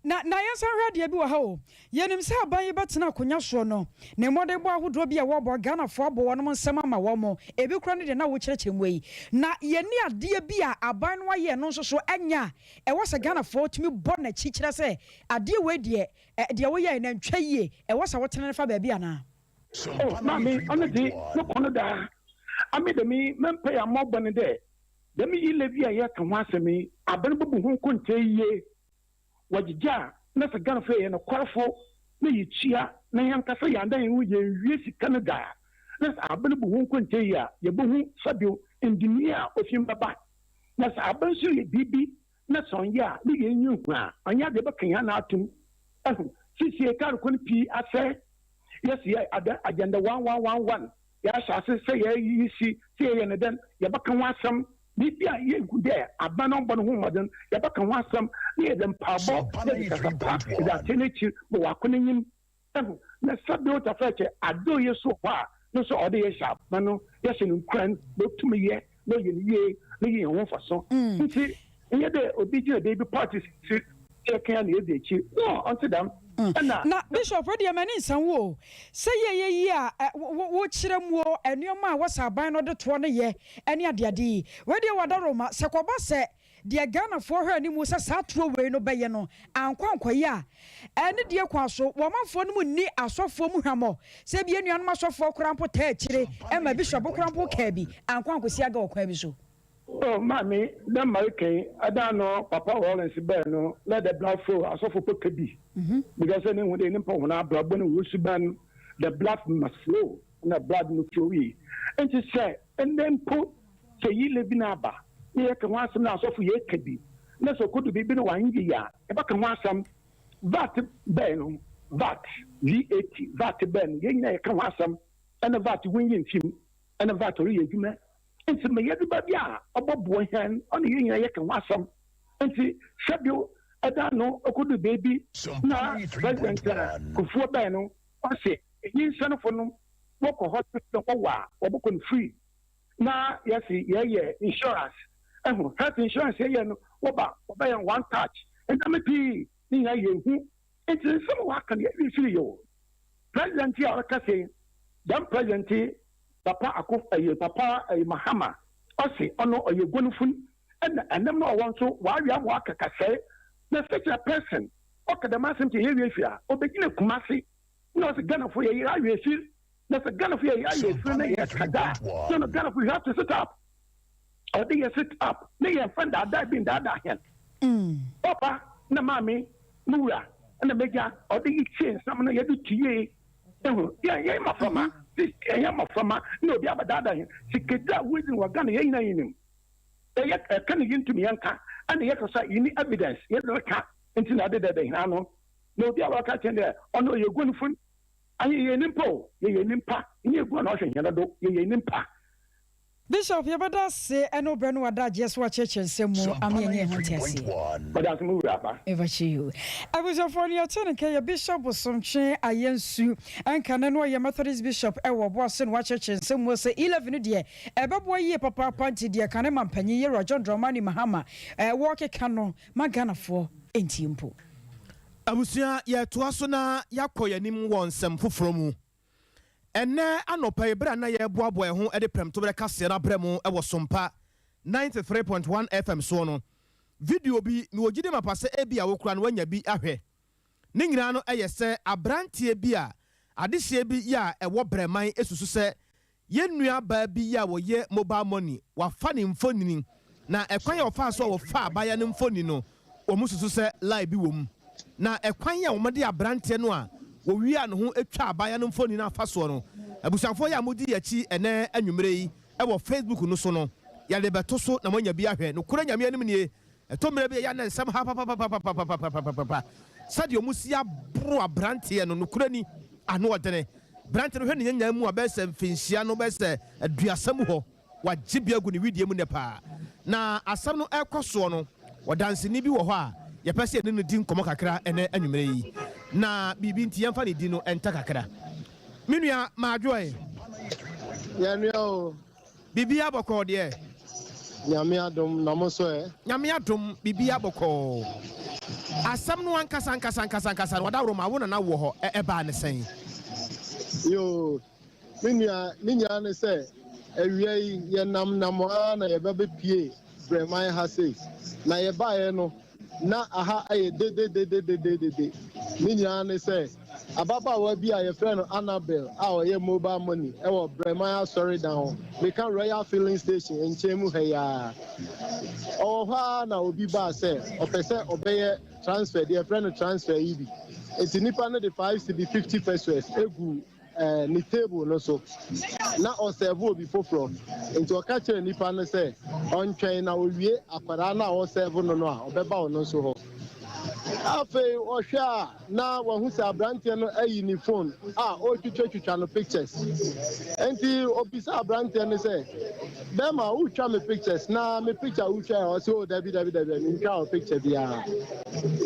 Speaker 1: Na na yɛnsan hwɛ adeɛ bi wɔ ha o. Yɛnim sɛ aban yi bɛtena akonwa soɔ no, ne mmɔdenbɔ ahodoɔ bi a wɔbɔ, Ghanafoɔ abɔ wɔnom nsam ama wɔn, ebi koraa ne deɛ na wokyerɛkyerɛ mu yi. Na yɛnni adeɛ bi a aban no ayɛ no nso so ɛnyɛ a ɛwɔ sɛ Ghanafoɔ tumi bɔ n'akyi kyerɛ sɛ adeɛ wei deɛ, deɛ woyɛeɛ no antwa yie, ɛwɔ sɛ wotene no fa baabi anaa?
Speaker 9: Oh, maame, ɔno dze, no kɔn no daa. Ame dɛm yi, memmpɛ yɛ amɔ bɔ no dɛ, dɛm e-levy a yɛreka ho asɛm yi, aban bobu ho nkontaa yie. Wɔgyegye a, na sɛ Ghanafo yɛyɛ nokwarfo na yetua na hɛnankasa yɛanndan hɛnho yennwie sika no da a, na sɛ aban bu ho nkontaa yie a, yebohu sɛbew ndemyɛ a ofi mu bɛba. Na sɛ aban so reyɛ biribi na sɛ ɔnnyɛ a, ne hɛn enyi nnhu a, ɔnnyɛ adze a yɛbɛka hɛn ano ato mu. Ehu, sesei kaar kwan pii asɛɛ, yɛse yɛ ada agenda one one one one, yɛahyɛ ase sɛ yɛreyi si, sɛ yɛyɛ no dɛn, yɛbɛka ho asɛm. Biribi a yehu dɛ aban no ɔmmbɔ no ho mbɔdzen, yɛbɛka ho asɛm na yɛdze mpaabɔ na yɛdze kasa pa yɛdze atsɛn n'ekyir ma ɔakɔ n'enyim. Ehu, na sɛ Tafɛkyɛ adze a oye so wɔ hɔ a, no so ɔwɔ dɛ yɛhyɛ aban no, yɛhyɛ no nkuran ma otum yɛ na ɔyɛ no yie na yenya ho mfaso. Ntsi nnyɛ dɛ obi gyina beebi party si yɛkã na yedzi ekyir, no, ɔnntse dɛm. Nna.
Speaker 1: Na Bishop wo deɛ m'ani nsa wo o, sɛ yɛyɛ yi a wo kyerɛ mu o, nnoɔma a wɔsɛ aban no de toɔ no yɛ ne adeade yi, wei deɛ w'adaworoma, sɛ kɔba sɛ deɛ Ghanafoɔ hwɛ anim sɛ saa toɔ wei no bɛyɛ no ankɔ ankɔyɛ a, ɛne deɛ kwan so wɔn amanfoɔ no mu nni asɔfoɔ mu hwammɔ, sɛ ebia anuanom asɔfoɔ koraa mpo taa akyire ma Bishop koraa mpo kaa bi ankɔ ankɔsi aga wɔ kwan bi so.
Speaker 9: Oh maame, dɛ ma reka yi, ada no papa Rawlings bae no, let the blood flow, asɔfo po ka bi. Because sɛ ne hu dɛ nyimpa hɔn abrabɔ no hɔn suban, the blood must flow, na blood no flowii. Ntsi sɛ ndɛ mpo sɛ yi levi no aba na yɛka ho asɛm na asɔfo yɛka bi, na sɛ okodu beebi na ɔannyɛ yie a, yɛbɛka ho asɛm. VAT bae no, VAT, VAT, VAT bae no, hɛn nyina yɛka ho asɛm, ɛna VAT wonnyi mmfi mu, ɛna VAT ɔreyɛ edwuma. Ntsi ma yɛdze ba bi a ɔbɔboa hɛn, ɔne hɛn nyina yɛka ho asɛm. Ntsi hwɛ bio, da no okodur beebi na President Kufuor bae no, ɔse enyinsɛnfo no wɔkɔ hospital na wɔwo a, wɔbɔkɔ no free. Na yɛse yɛyɛ insurance, ehu, health insurance yɛyɛ no, wɔba wɔbɛyɛ no one touch, ndzɛmba pii ne nyina yehu. Ntsi nsɛm a wɔaka no yɛdwen fir yɛ o. President yi a ɔrekasa yi, dɛm president yi, Papa Akuf ɛyɛ papa ɛyɛ Mahama ɔse ɔno ɔyɛ guanfun ɛna ɛnam no ɔwɔ nso w'awea ma w'aka kasɛe na such a person ɔka dɛm asɛm kyɛ yɛ wie a ɔbɛgyina Kumasi na ɔse Ghanafo yɛ yere awe afir na sɛ Ghanafo yɛ yere awe afir na yɛ ka da a no no Ghanafo you have to sit up ɔde yɛ sit up na yɛ nfa ndaadaa bi ndaadaa hɛn papa na maame mo wura na m'agya ɔde yi tie nsɛm no yɛde tu yie. Ehu, yɛn yɛn mmɔframma, sisi yɛn yɛn mmɔframma na obi abɛdaadaa yɛn. Sikaduro a wodzi no wɔ Ghana yɛn nyinaa yɛnim. Ɛyɛ ɛka no yɛntumi yɛnka, ɛna yɛka so a yɛnni evidence yɛde reka. Ntsi na ɔdedada hɛn ano, na obiara a ɔka kyerɛ no dɛ ɔno ɔyɛ eguanfo no, annyɛ yɛyɛ nyimpa o, yɛyɛ nyimpa, nnyɛ eguan na ɔhwɛ hɛn do, yɛyɛ nyimpa.
Speaker 1: Bishop yɛbɛda ase ɛne wo brɛ ne w'adagyeɛ sɛ woakyerɛkyerɛ nsɛm mu ama yɛanya ɛho nteaseɛ.
Speaker 9: Meda ase mo wura ba.
Speaker 1: Mepakyɛ you. Abusuafoɔ nea ɔte ne nka yɛ Bishop Bosomtwe Ayensu Nkane no ɔyɛ Methodist Bishop ɛwɔ Ɔboase na wakyerɛkyerɛ nsɛm mu sɛ E-levy no deɛ ɛbɛboa yie papaapa nti deɛ kane mampanyin Yɛwura John Dramani Mahama wɔrekeka no ma Ghanafoɔ ntie mpo.
Speaker 2: Abusua, yɛretoa so na yɛakɔ yɛn anim wɔ nsɛm foforɔ mu. Ɛnnɛ anɔpa yi, berɛ a na yɛreboaboa yɛn ho de prɛmtoberɛ kaseɛ no abrɛ mo wɔ Sompa 93.1 FM soɔ no, video bi, mewɔ gyidie mapa sɛ ebia wo koraa no woanya bi ahwɛ. Ne nyinaa no yɛ sɛ aberanteɛ bi a adehyeɛ bi yɛ a ɛwɔ Brɛman susu sɛ Yɛn nua baa bi yi a ɔyɛ mobile money, wafa ne mfonini, na ɛkwan a ɔfaa so a ɔfaa abaayewa no mfoni no, wɔn susu sɛ lie bi wɔ mu. Na ɛkwan a wɔde abranteɛ no a wɔwiaa ne ho twaa abaayewa no mfoni no afa soɔ no, abusuafoɔ yi a modi yɛn akyi ɛnɛ anwummerɛ yi wɔ Facebook no so no, yɛde rebɛto so na moanya bi ahwɛ. Nokorɛ Nyame anim nie, Ɛtɔ mmerɛ bi a ɛyɛ a na nsɛm ha papapapapapapapapa sɛdeɛ wɔn si aboro abranteɛ no, nokorɛ ni, ano ɔdene. Branteɛ no hwɛ ne nyanyan mu a bɛyɛ sɛ mfinhyia no bɛyɛ sɛ aduasa mu hɔ, wagye bi agu ne wedeɛ mu nnɛ paa. Na asɛm no ɛrekɔ soɔ no, ɔdanseni bi wɔ hɔ a yɛpɛ sɛ yɛne no di nkɔmmɔ kakra ɛnɛ anwummerɛ yi, na biribi nti yɛmfa ne din no nta kakra. Me nua Maadwoɛ.
Speaker 10: Yɛnua o.
Speaker 2: Biribiara bɔkɔɔ deɛ?
Speaker 10: Nyame adom, na mo nso ɛ?
Speaker 2: Nyame adom, biribiara bɔkɔɔ. Asɛm no ankasa ankasa ankasa ankasa no, Ɔdawuroma, wo na na wowɔ hɔ, ɛ, ɛbaa no sɛn?
Speaker 10: Yoo, me nua, ne nyinaa ne sɛ, awia yi, yɛnam nam ara na yɛba bɛpue Brɛman ha sei. Na yɛbaeɛ no, na aha ayɛ dedededededede. Ne nyinaa ne sɛ, ababaawa bi a yɛfrɛ no Annabel a ɔyɛ mobile money wɔ Brɛman Asɔredan hɔ, meka Royal Filling Station nkyɛn mu ha yi ara. Ɔwɔ hɔ ara na obi baa sɛ ɔpɛ sɛ ɔbɛyɛ transfer, deɛ yɛfrɛ no transfer yi bi. Enti nipa no de five cedi fifty pesewas guu ne table no so na ɔsɛɛvo obi foforɔ. Nti ɔka kyerɛɛ nipa no sɛ ɔntwɛn na ɔwie akwadaa no a ɔresɛɛvo no no a, ɔbɛba ɔno nso hɔ. Afei ɔhwɛ a na wahu sɛ aberanteɛ no ayi ne phone a ɔretwitwatwitwa no pictures. Nti ɔbisaa aberanteɛ no sɛ, Bɛrima wotwa me pictures na me picture wotwa ɛ? Ɔse, oh dabi dabi dabi, mentwaa wo picture biara.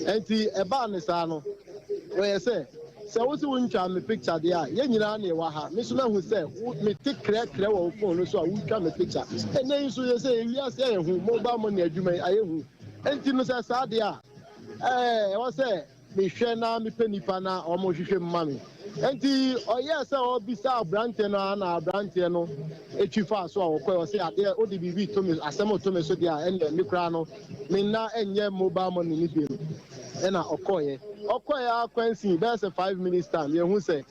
Speaker 10: Nti ɛbaa ne saa no, ɔyɛ sɛ Sɛ wo se wo ntwaa me picture deɛ a, yɛn nyinaa na yɛwɔ ha. Me nso mahu sɛ wo, mete krɛkrɛ wɔ wo phone no so a wotwa me picture. Ɛnnɛ yi nso yɛsɛ ewiase ayɛ hu, mobile money adwuma yi ayɛ hu. Enti no sɛ saa deɛ a, ɛɛ, ɛwɔ sɛ mehwɛ na mepɛ nipa na wɔhwehwɛ mu ma me. Enti ɔyɛɛ sɛ ɔrebisa aberanteɛ no ara na aberanteɛ no twi faa so a ɔkɔe. Ɔse adeɛ, wode biribi to me, asɛm reto me so deɛ a, ɛnneɛ me koraa no, me nna nyɛ mobile money no bio. Ɛna ɔkɔeɛ. Ɔkɔeɛ ara kwansin bɛyɛ sɛ 5 minutes time, yɛhu sɛ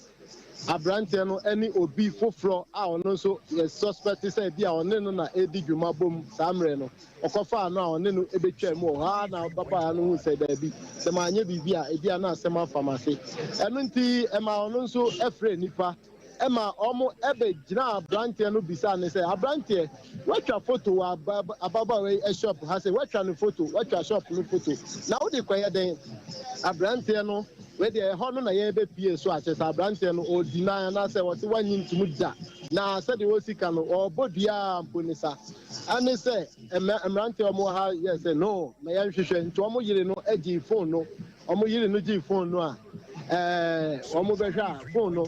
Speaker 10: aberanteɛ no ne obi foforɔ a ɔno nso yɛ suspect sɛ bi a ɔne no na ɛredi dwuma bom saa mmerɛ no. Ɔkɔfaa no a ɔne no bɛtwaa mu wɔ hɔ ara na ababaawa no hu sɛ daabi, sɛ manyɛ biribi a ebi a na asɛm afa m'ase. Ɛno nti ɛmaa ɔno nso frɛɛ nnipa ma wɔbɛgyinaa aberanteɛ no bisaa no sɛ, Aberanteɛ, woatwa foto wɔ ababaawa yi shop ha sɛ woatwa no foto, woatwa shop no foto, na wode kɔyɛ dɛn? Aberanteɛ no, wei deɛ ɛhɔ no na yɛbɛpie so akyɛ sɛ aberanteɛ no ɔdeny anaasɛ ɔse wannye ntom da, na sɛdeɛ ɔsi ka no, ɔrebɔ dua mpo ne sa. Ɛne sɛ mmeranteɛ a wɔwɔ ha yɛɛ sɛ no, ma yɛnhwehwɛ, nti wɔn yere no gyee phone no. Wɔn yere no gyee phone no a, ɛɛ wɔn bɛhwɛ a phone no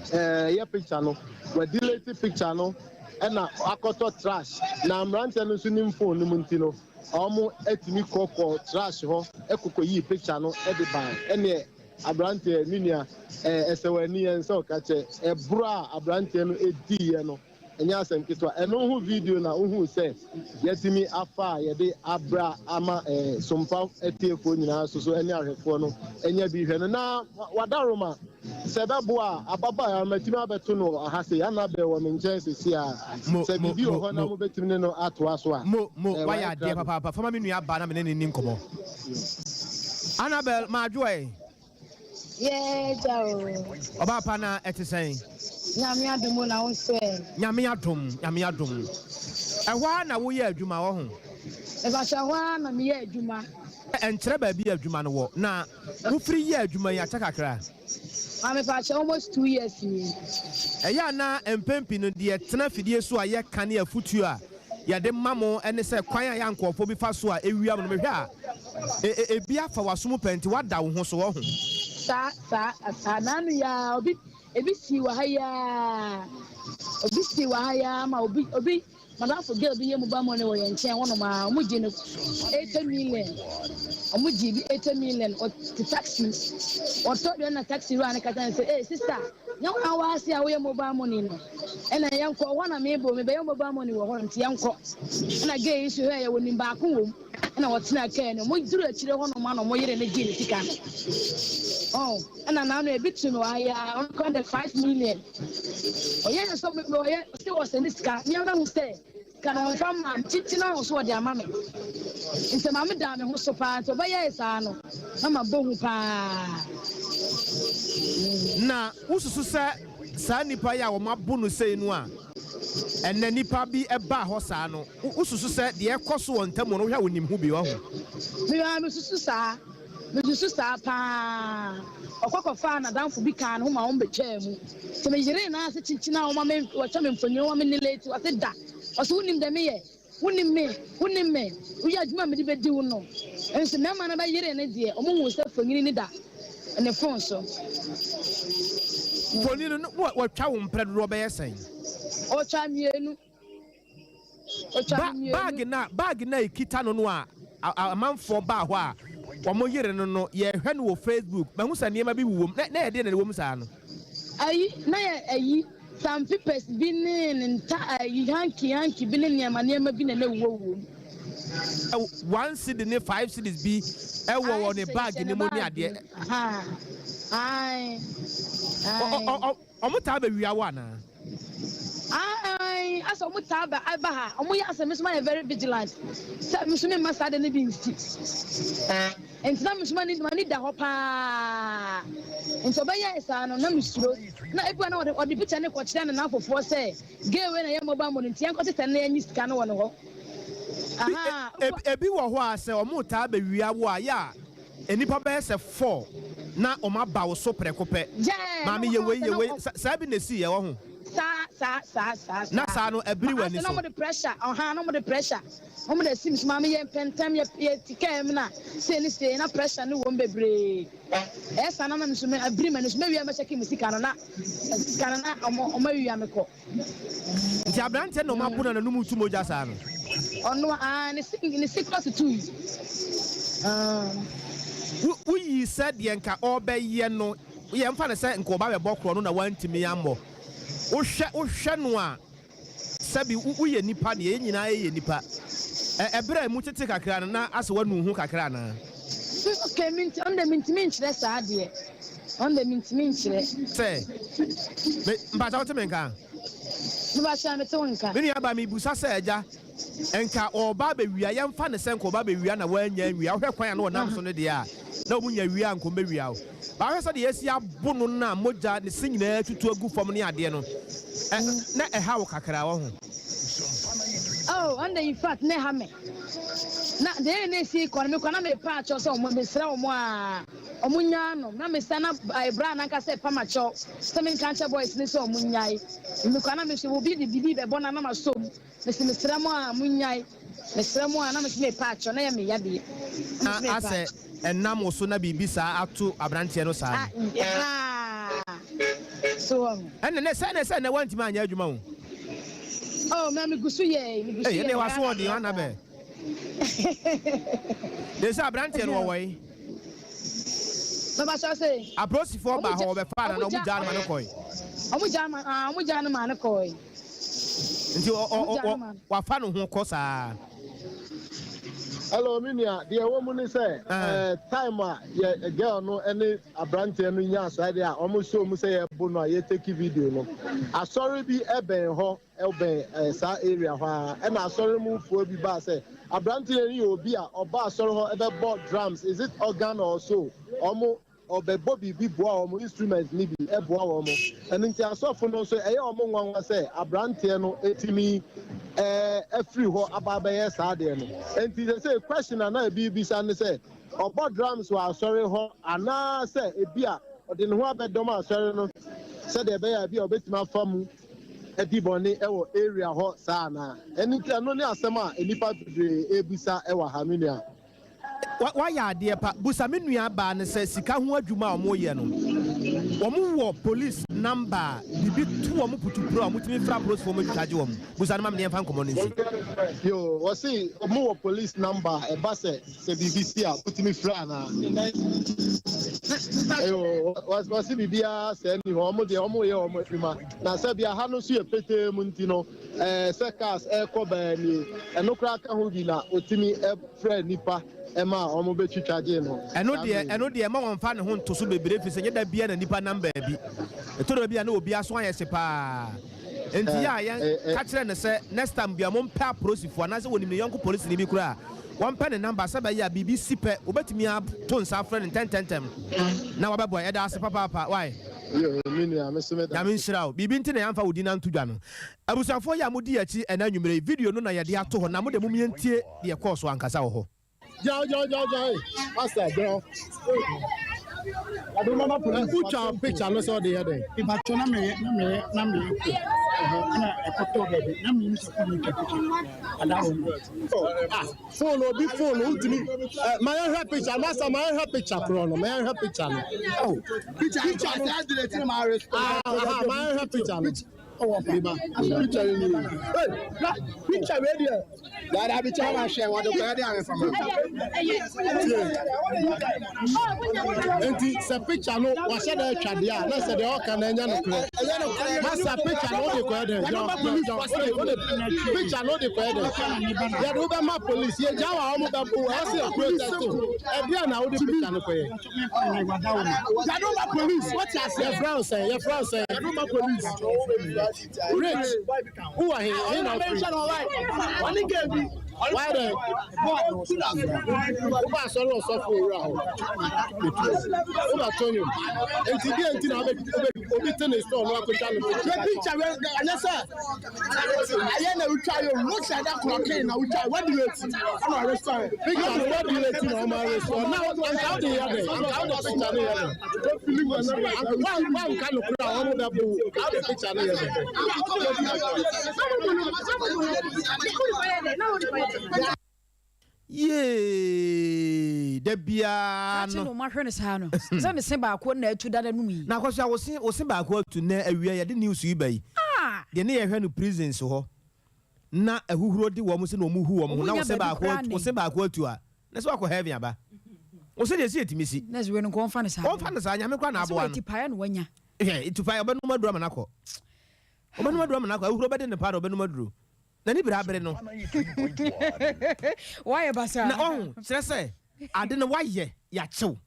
Speaker 10: ɛɛ yɛ picture no, wɔadelete picture no ɛna akɔtɔ trash. Na mmeranteɛ no nso nim phone no mu nti no, wɔn atumi kɔ kɔ trash hɔ ɛkɔkɔ yii picture no ɛde bae. Ɛneɛ aberanteɛ me nua ɛɛ ɛsɛ w'ani ɛnsɛ ɔka kyɛ ɛboro a aberanteɛ no ɛdiiɛ no. Ɛnyɛ asɛm ketewa. Ɛno ho video na wohuu sɛ yɛatumi afa a yɛde abra ama Sompa atiefoɔ nyinaa nso so ne ahwɛfoɔ no anya bi hwɛ no. Na Wadaroma, sɛ ɛbɛboa a, ababaawa no matumi abɛto no wɔ ha sei. Annabel wɔ me nkyɛn seesei ara. Sɛ biribi wɔ hɔ na mobɛtumi ne no atoa so a,
Speaker 2: Mo, mo, wayɛ
Speaker 10: wayɛ
Speaker 2: adeɛ
Speaker 10: krado.
Speaker 2: papaapa. Fa ma me nua baa na me ne no nni nkɔmmɔ. Annabel, Madwoɛ.
Speaker 11: Yɛɛ gya o.
Speaker 2: Ɔbaa pa na ɛte sɛn?
Speaker 11: Nyame adom o na wo nso ɛ?
Speaker 2: Nyame adom, Nyame adom. Ɛhɔ ara na woyɛ adwuma wɔ ho?
Speaker 11: Mepakyɛ ɛhɔ ara na meyɛ adwuma.
Speaker 2: Ɛnkyerɛ baabi a adwuma no wɔ. Na wofiri yɛɛ adwuma yi akyɛ kakra?
Speaker 11: Maame pakyɛ almost 2 years ni.
Speaker 2: Ɛyɛ a na mpɛn pii no deɛ tena afidie so a yɛka ne afutuo a yɛde ma mo ne sɛ kwan a yɛ nkurɔfoɔ bi fa so a ɛwia mo no, mehwɛ a ebi afa w'aso mu pɛ nti woada wo ho so wɔ ho.
Speaker 11: Saa saa saa, naanu yaa obi ebi si wɔ ha yaa, obi si wɔ ha yaa ma obi madamfo girl bi yɛ mobile money wɔ yɛn nkyɛn hɔnom a ɔmo gye no 80 million, ɔmo gye bi 80 million. Ɔte taxi, ɔtɔ deɛ na taxi wura ne kasa ne sɛ, "Ee sister, nyɛ wɔn a wɔase a woyɛ mobile money no, ɛna yɛn kɔ hɔ na mebo mebɛyɛ mobile money wɔ hɔ, nti yɛn kɔ." Ɛna girl yi nso hɛ yɛ wɔ nim baako wɔ mu, ɛna wɔtena kaa no mo duru akyire hɔnom a na ɔmo yere ne gye ne sika no ɔn. Ɛna naanu ebi tu no ayɛ a ɔno kora de 5 million ɔyɛ ne sɛ ɔyɛ sɛ wɔsɛ ne sika nneɛma ho sɛ sika no ɔmfa ma me titi na ɔso ɔde ama me, nti maame da me ho so paa, nti ɔbɛyɛ saa no na ma bɔ hu paa.
Speaker 2: Na wosusu sɛ saa nnipa yi a wɔn abo no sei no a ɛnɛ nipa bi baa hɔ saa no, wosusu sɛ deɛ ɛkɔ so wɔ ntam no, wohwɛ a wonim ho bi wɔ ho?
Speaker 11: Mewaa mesusu saa, mesusu saa paa. Ɔkɔ kɔfaa n'adamfo bi kaa ne ho ma wɔn bɛtwaa mu, nti meyere naa ase kyinkyin a wɔma me wɔtwa me mfonyin, wɔma me ne late wɔse da ɔsɛ wonim dɛ meyɛ, wonim me, wonim me, woyɛ adwuma a mede bɛdi wo no. Nso mmarima no bɛyere ne deɛ ɔmo hu sɛ fonyini ne da ne phone so.
Speaker 2: Mfoni no, wɔtwa wo mprɛ dodoɔ bɛyɛ sɛn?
Speaker 11: Ɔtwa mmienu, ɔtwa mmienu.
Speaker 2: Bag na ekita no a amanfoɔ baa hɔ a wɔn yere no, yɛhwɛ no wɔ Facebook, mahu sɛ nneɛma bi wowɔ mu na yɛde na ɛwɔ mu saa no.
Speaker 11: Ayi na yɛ ayi some papers bi ne nta ayi hanky hanky bi ne nneɛma nneɛma bi na ɛwɔ wɔ mu.
Speaker 2: 1 cedi ne 5 cedis bi ɛwɔ wɔ ne bag ne mu ne adeɛ.
Speaker 11: Ayi.
Speaker 2: Ɔmo taa bɛ wia wɔ anaa?
Speaker 11: Ayi, asɛ ɔmo taa ba aba ha, ɔmo yɛ asɛ mi nso ma yɛ very vigilant sɛ mi nso mi ma saa de ne bi nsi, nti na mi nso ma ni da hɔ paa, nti ɔbɛyɛ saa no na mi suro na ebi wa na ɔde picture ne kɔkyerɛ ne n'afofoɔ sɛ gay wei na yɛ mobile money, nti yɛn kɔ tete ne yɛn nyi sika no wɔ ne hɔ.
Speaker 2: Ebi wɔ hɔ a sɛ ɔmo taa bɛ wia wɔ a, yɛ a nipa bɛyɛ sɛ four na ɔmo aba wo so prɛko pɛ. Maame, yɛ wei, yɛ wei, saa bi na esi yɛ wɔ ho.
Speaker 11: Saa saa saa saa.
Speaker 2: Na saa no ɛbiri wɔ ani so.
Speaker 11: Na ɔmo de pressure ɔhan, na ɔmo de pressure, ɔmo de sim so, maame yɛ mpɛntɛm, yɛ ti kaa mu na sei ne sei, na pressure no wɔ mu bebree. Ɛyɛ saa na nam so mɛ abiri ma ne so mɛwia mɛkyɛ mi sika no, na sika no na ɔmo awia mi kɔ.
Speaker 2: Nti aberanteɛ na ɔmo abo na n'anum tu mogya saa no?
Speaker 11: Ɔno aa, ne se kɔ so tu yi.
Speaker 2: Woyi sɛ deɛ nka ɔbɛyɛ no, yɛmfa no sɛ nka ɔba bɛbɔ korɔ no na wantumi ammɔ. Wohwɛ no a, sɛbi woyɛ nipa deɛ, yɛn nyinaa yɛ nipa. Ɛberɛ a mu tete kakra no na asɛ wanu ho kakra anaa?
Speaker 11: Okay, minti ɔno de mintimi nkyerɛ saa deɛ, ɔno de mintimi nkyerɛ.
Speaker 2: Sɛ mpakyɛ wote me nka?
Speaker 11: Mebakyɛ mete wo nka.
Speaker 2: Me nua ba, mebusa sɛ agya nka ɔba abɛwia, yɛmfa ne sɛ nka ɔba abɛwia na wanya nwia, wohwɛ kwan a na ɔnam so no deɛ a na ɔmu nya wia nka ɔmbɛwia wo baahwɛ sɛ deɛ yɛsi abo no na mogya ne se nyinaa tutu agu fam ne adeɛ no, na ɛha wo kakra wɔ ho?
Speaker 11: Oh, ɔno de in fact ne ha me na deɛ yɛ ne esi kɔ no, mekɔ na mepa akyɛw sɛ ɔmo mesrɛ ɔmo a ɔmo nyaa no, na mesa na ebra nankasa ɛpam akyɛw sɛ menka nkyɛ boys ne sɛ ɔmo nyae. Mekɔ na mehwɛ obi de biribi bɛbɔ na ma som mesi mesrɛ mo a mo nyae, mesrɛ mo a na mesi mepa akyɛw na yɛ me yadeɛ.
Speaker 2: Na asɛ ɛnam wo so na biribi saa ato aberanteɛ no saa no?
Speaker 11: So wɔn.
Speaker 2: Ɛnna ne sɛ ne wantumi anyɛ adwuma o.
Speaker 11: Oh, na megu so yɛ, megu so
Speaker 2: yɛ.
Speaker 11: Ɛnna
Speaker 2: waso ɔden ana bɛ de sɛ aberanteɛ no wɔwɔ yi?
Speaker 11: Bàbá sọ sẹ.
Speaker 2: Apolisifoɔ ba hɔ, wɔbɛfa no na ɔmo gyaa no ma no kɔe?
Speaker 11: Ɔmo gyaa ma, ah, ɔmo gyaa no ma no kɔe.
Speaker 2: Nti ɔ ɔ ɔ wafa no ho kɔ saa?
Speaker 10: Hello, me nua, deɛ ɛwɔ mu ne sɛ time a yɛ girl no ne aberanteɛ no nya saa deɛ a ɔmo show mu sɛ yɛbo no a yɛtake video no, asɔre bi ɛbɛn hɔ, ɛbɛn saa area hɔ a, ɛna asɔre mu foɔ bi baa sɛ aberanteɛ no yɛ obi a ɔba asɔre hɔ ɛbɛbɔ drums, is it organ or so, ɔmo. ɔbɛbɔ biribi boa wɔn, instrument no bi boa wɔn. Ɛno nti asɔfo no nso ɛyɛ wɔn nwanwa sɛ abranteɛ no tumi afiri hɔ aba abɛyɛ saa adeɛ no. Enti sɛsei question a na ebi rebisa ne sɛ ɔbɔ drums wɔ asɔre hɔ anaa sɛ ebia ɔde ne ho abɛdɔm asɔre no sɛdeɛ ɛbɛyɛ a ebia ɔbɛtumi afa mu adi bɔne wɔ area hɔ saa anaa. Ɛno nti ɛno ne asɛm a nnipa bebree rebisa wɔ ha me nua.
Speaker 2: Wayɛ adeɛ pa. Busa me nua baa no sɛ sika ho adwuma a wɔn yɛ no wɔn wɔ police number a biribi to wɔn putupru a wɔn tumi frɛ apolisifoɔ wɔn twitwa gye wɔn. Busa no ma me na yɛnfa nkɔmɔ no nsi.
Speaker 10: Yoo wɔse wɔn wɔ police number a ɛba sɛ sɛ biribi si a wotumi frɛ anaa? Yoo wɔse biribiara saa nni hɔ wɔn deɛ wɔn yɛ wɔn adwuma na sɛbi aha no nso yɛ petee mu nti no ɛɛ sɛ cars ɛrekɔ baa nie ɛno koraa ka ho bi na otumi frɛɛ nnipa maa wɔbɛtwitwa gyee no
Speaker 2: Ɛno
Speaker 10: saa
Speaker 2: deɛ,
Speaker 10: mmerɛ yi.
Speaker 2: ɛno deɛ mma wɔmfa ne ho nto so bebree ɛfiri sɛ ɛnyɛ da biara na nnipa nam baabi. Ɛtɔ da bi a na obi aso ayɛ hye paa. Enti yɛ a yɛn ka kyerɛ no sɛ next time biara mompɛ apolisifoɔ anaasɛ wɔnim ne yɔnko polisini bi koraa a, wɔmpɛ ne number sɛ ɛbɛyɛ a biribi si pɛ wɔbɛtumi ato nsa afrɛ no ntɛntɛntɛm na wabɛboa. Yɛda ase papaapa. Wai?
Speaker 10: Yoo, me nua, me nso meda
Speaker 2: Nyame
Speaker 10: ase.
Speaker 2: nhyira wo. Biribi nti na yɛamfa wo din anto dwa no. Abusuafoɔ yi a modi yɛn akyi ɛnnɛ anwummerɛ yi, video no na yɛde ato hɔ na mo deɛ mom yɛntie deɛ ɛkɔɔ so ankasa wɔ hɔ.
Speaker 10: Gyae gyae gyae gyae pastor gyae. Wotwa picture no sɛ ɔde yɛ dɛn?
Speaker 4: Ìbàtɔ na meyɛ na meyɛ na meyɛ kɔ ɛna ɛkɔtɔ baabi na meyɛ sɛ kɔ mi twa picture ada hɔ no.
Speaker 10: Ah phone obi phone ntumi ɛ ma yɛn hwɛ picture masa ma yɛn hwɛ picture korɔ no ma yɛn hwɛ picture no. Oh
Speaker 4: picture picture no
Speaker 10: ah ah ma yɛn hwɛ picture no.
Speaker 4: Picture ni picture wei deɛ dada bi kyɛ ma hwɛ wɔde kɔyɛ de ahwɛ fama.
Speaker 10: Nti sɛ picture no wahyɛ dɛ atwa deɛ a na sɛ deɛ ɔka no ɛnyɛ nokorɛ. Masa picture no wode kɔyɛ dɛ picture no wode kɔyɛ dɛ yɛde wobɛma police yɛgya wa wɔn bɛbo ɛsɛ yɛ protest o ɛdeɛ na wode picture no kɔyɛ.
Speaker 4: Yadoma police what you say?
Speaker 10: Yɛfrɛ wo sɛn? Yɛfrɛ wo sɛn?
Speaker 4: Yadoma police.
Speaker 10: Rich, wowɔ he? He na wofiri?
Speaker 4: Ɔne gay bi.
Speaker 10: Why dɛ? Woba asɔre wɔ sɔfo owura hɔ. Wobɛto nnwom. Nti deɛ nti na obi te ne store no akɔtwa no picture.
Speaker 4: Yɛ picture wɛ ɛnyɛ sɛ Ayɛ na wotwa yɛ o, looks like that klɔkin na wotwa, wadi late ɛna ɔrestore.
Speaker 10: Picture no wadi late na ɔma restore. Na anka wode yɛ dɛ, anka wode picture no yɛ dɛ. Wanka no kora a wɔn bɛ bo, anka wode picture no yɛ dɛ.
Speaker 2: Yee! Da biara
Speaker 1: Krakye
Speaker 2: no.
Speaker 1: na wɔahwɛ no saa no, sɛ ne se baako na atu da n'anum yi.
Speaker 2: Na akɔso a wo se wo se baako atu nnɛ awia yɛde news yi ba yi.
Speaker 1: Ah!
Speaker 2: Deɛ ne yɛhwɛ no prisons hɔ na ahuhuro de wɔn se na wɔn hu wɔn ho
Speaker 1: Wɔn
Speaker 2: na wo
Speaker 1: nya
Speaker 2: se
Speaker 1: baabi
Speaker 2: baako
Speaker 1: koraa
Speaker 2: atu wo
Speaker 1: nnɛ
Speaker 2: se
Speaker 1: yi.
Speaker 2: baako atu a na sɛ wakɔ heaven aba. Wo se deɛ se yɛtumi si.
Speaker 1: Nurse wei no nka wɔmfa no saa.
Speaker 2: Wɔmfa no saa Nyame koraa na
Speaker 1: Na sɛ
Speaker 2: aboa
Speaker 1: wɔyɛ
Speaker 2: no.
Speaker 1: tipaeɛ na wanya.
Speaker 2: Hwɛ tipaeɛ ɔbɛnom aduro ama no akɔ. Ɔbɛnom aduro ama no akɔ ahuhuro bɛde no paa na ɔbɛnom aduro. N'ani bere abere no.
Speaker 1: Wayɛ basaa.
Speaker 2: Na ɔho, kyerɛ sɛ, ade no wayɛ, yakyew.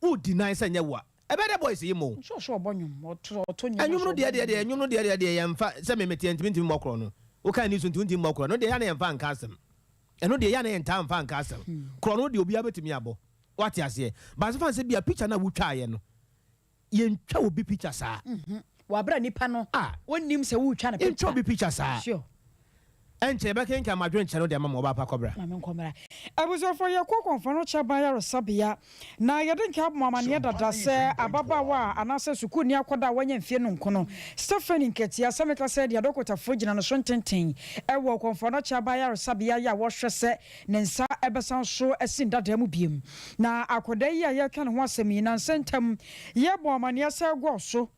Speaker 2: Wo deny sɛ nyɛ wo a, ɛbɛyɛ dɛ boys yi mmo wo.
Speaker 1: Nso ɔso ɔbɔ nwom, ɔto ɔto nwom.
Speaker 2: Nwom no deɛ deɛ deɛ, nwom no deɛ deɛ deɛ yɛnfa, sɛ me meteɛ ntumi ntumi mmɔ korɔ no. Wo ka ani so nti wontumi mmɔ korɔ no deɛ yɛ a na yɛnfa nka asɛm. Ɛno deɛ yɛ a na yɛntaa nfa nka asɛm. Korɔ no deɛ obiara bɛtumi abɔ. Wate aseɛ? But fa no sɛ bia picture no a wotwaeɛ no, Yɛntwa obi picture saa.
Speaker 1: Wɔ abere a nipa no
Speaker 2: Ah.
Speaker 1: ɔnnim sɛ woretwa no
Speaker 2: Yɛntwa
Speaker 1: picture.
Speaker 2: obi picture saa.
Speaker 1: Sure.
Speaker 2: Ɛnkyɛ yɛbɛkenkan m'adwenkyerɛ no de ama mo, Ɔbaapa Kɔbra.
Speaker 1: Maame nkɔmmra. Abusuafoɔ, yɛkɔ Kɔmfoano Kyaban Ayaresabea na yɛde nka abɔ mo amaneɛ dada sɛ ababaawa a anaasɛ sukuuni akwadaa a wanya mfie nonkono, Stephanie Nketia, sɛ meka sɛ deɛ adɔkotafoɔ gyina no so ntenten wɔ Kɔmfoano Kyaban Ayaresabea yi a wɔhwɛ sɛ ne nsa bɛsan so asi ne dadaa mu biom. Na akwadaa yi a yɛreka ne ho asɛm yi, nnansa ntam yɛbɔɔ amanneɛ sɛ ɛgɔɔ so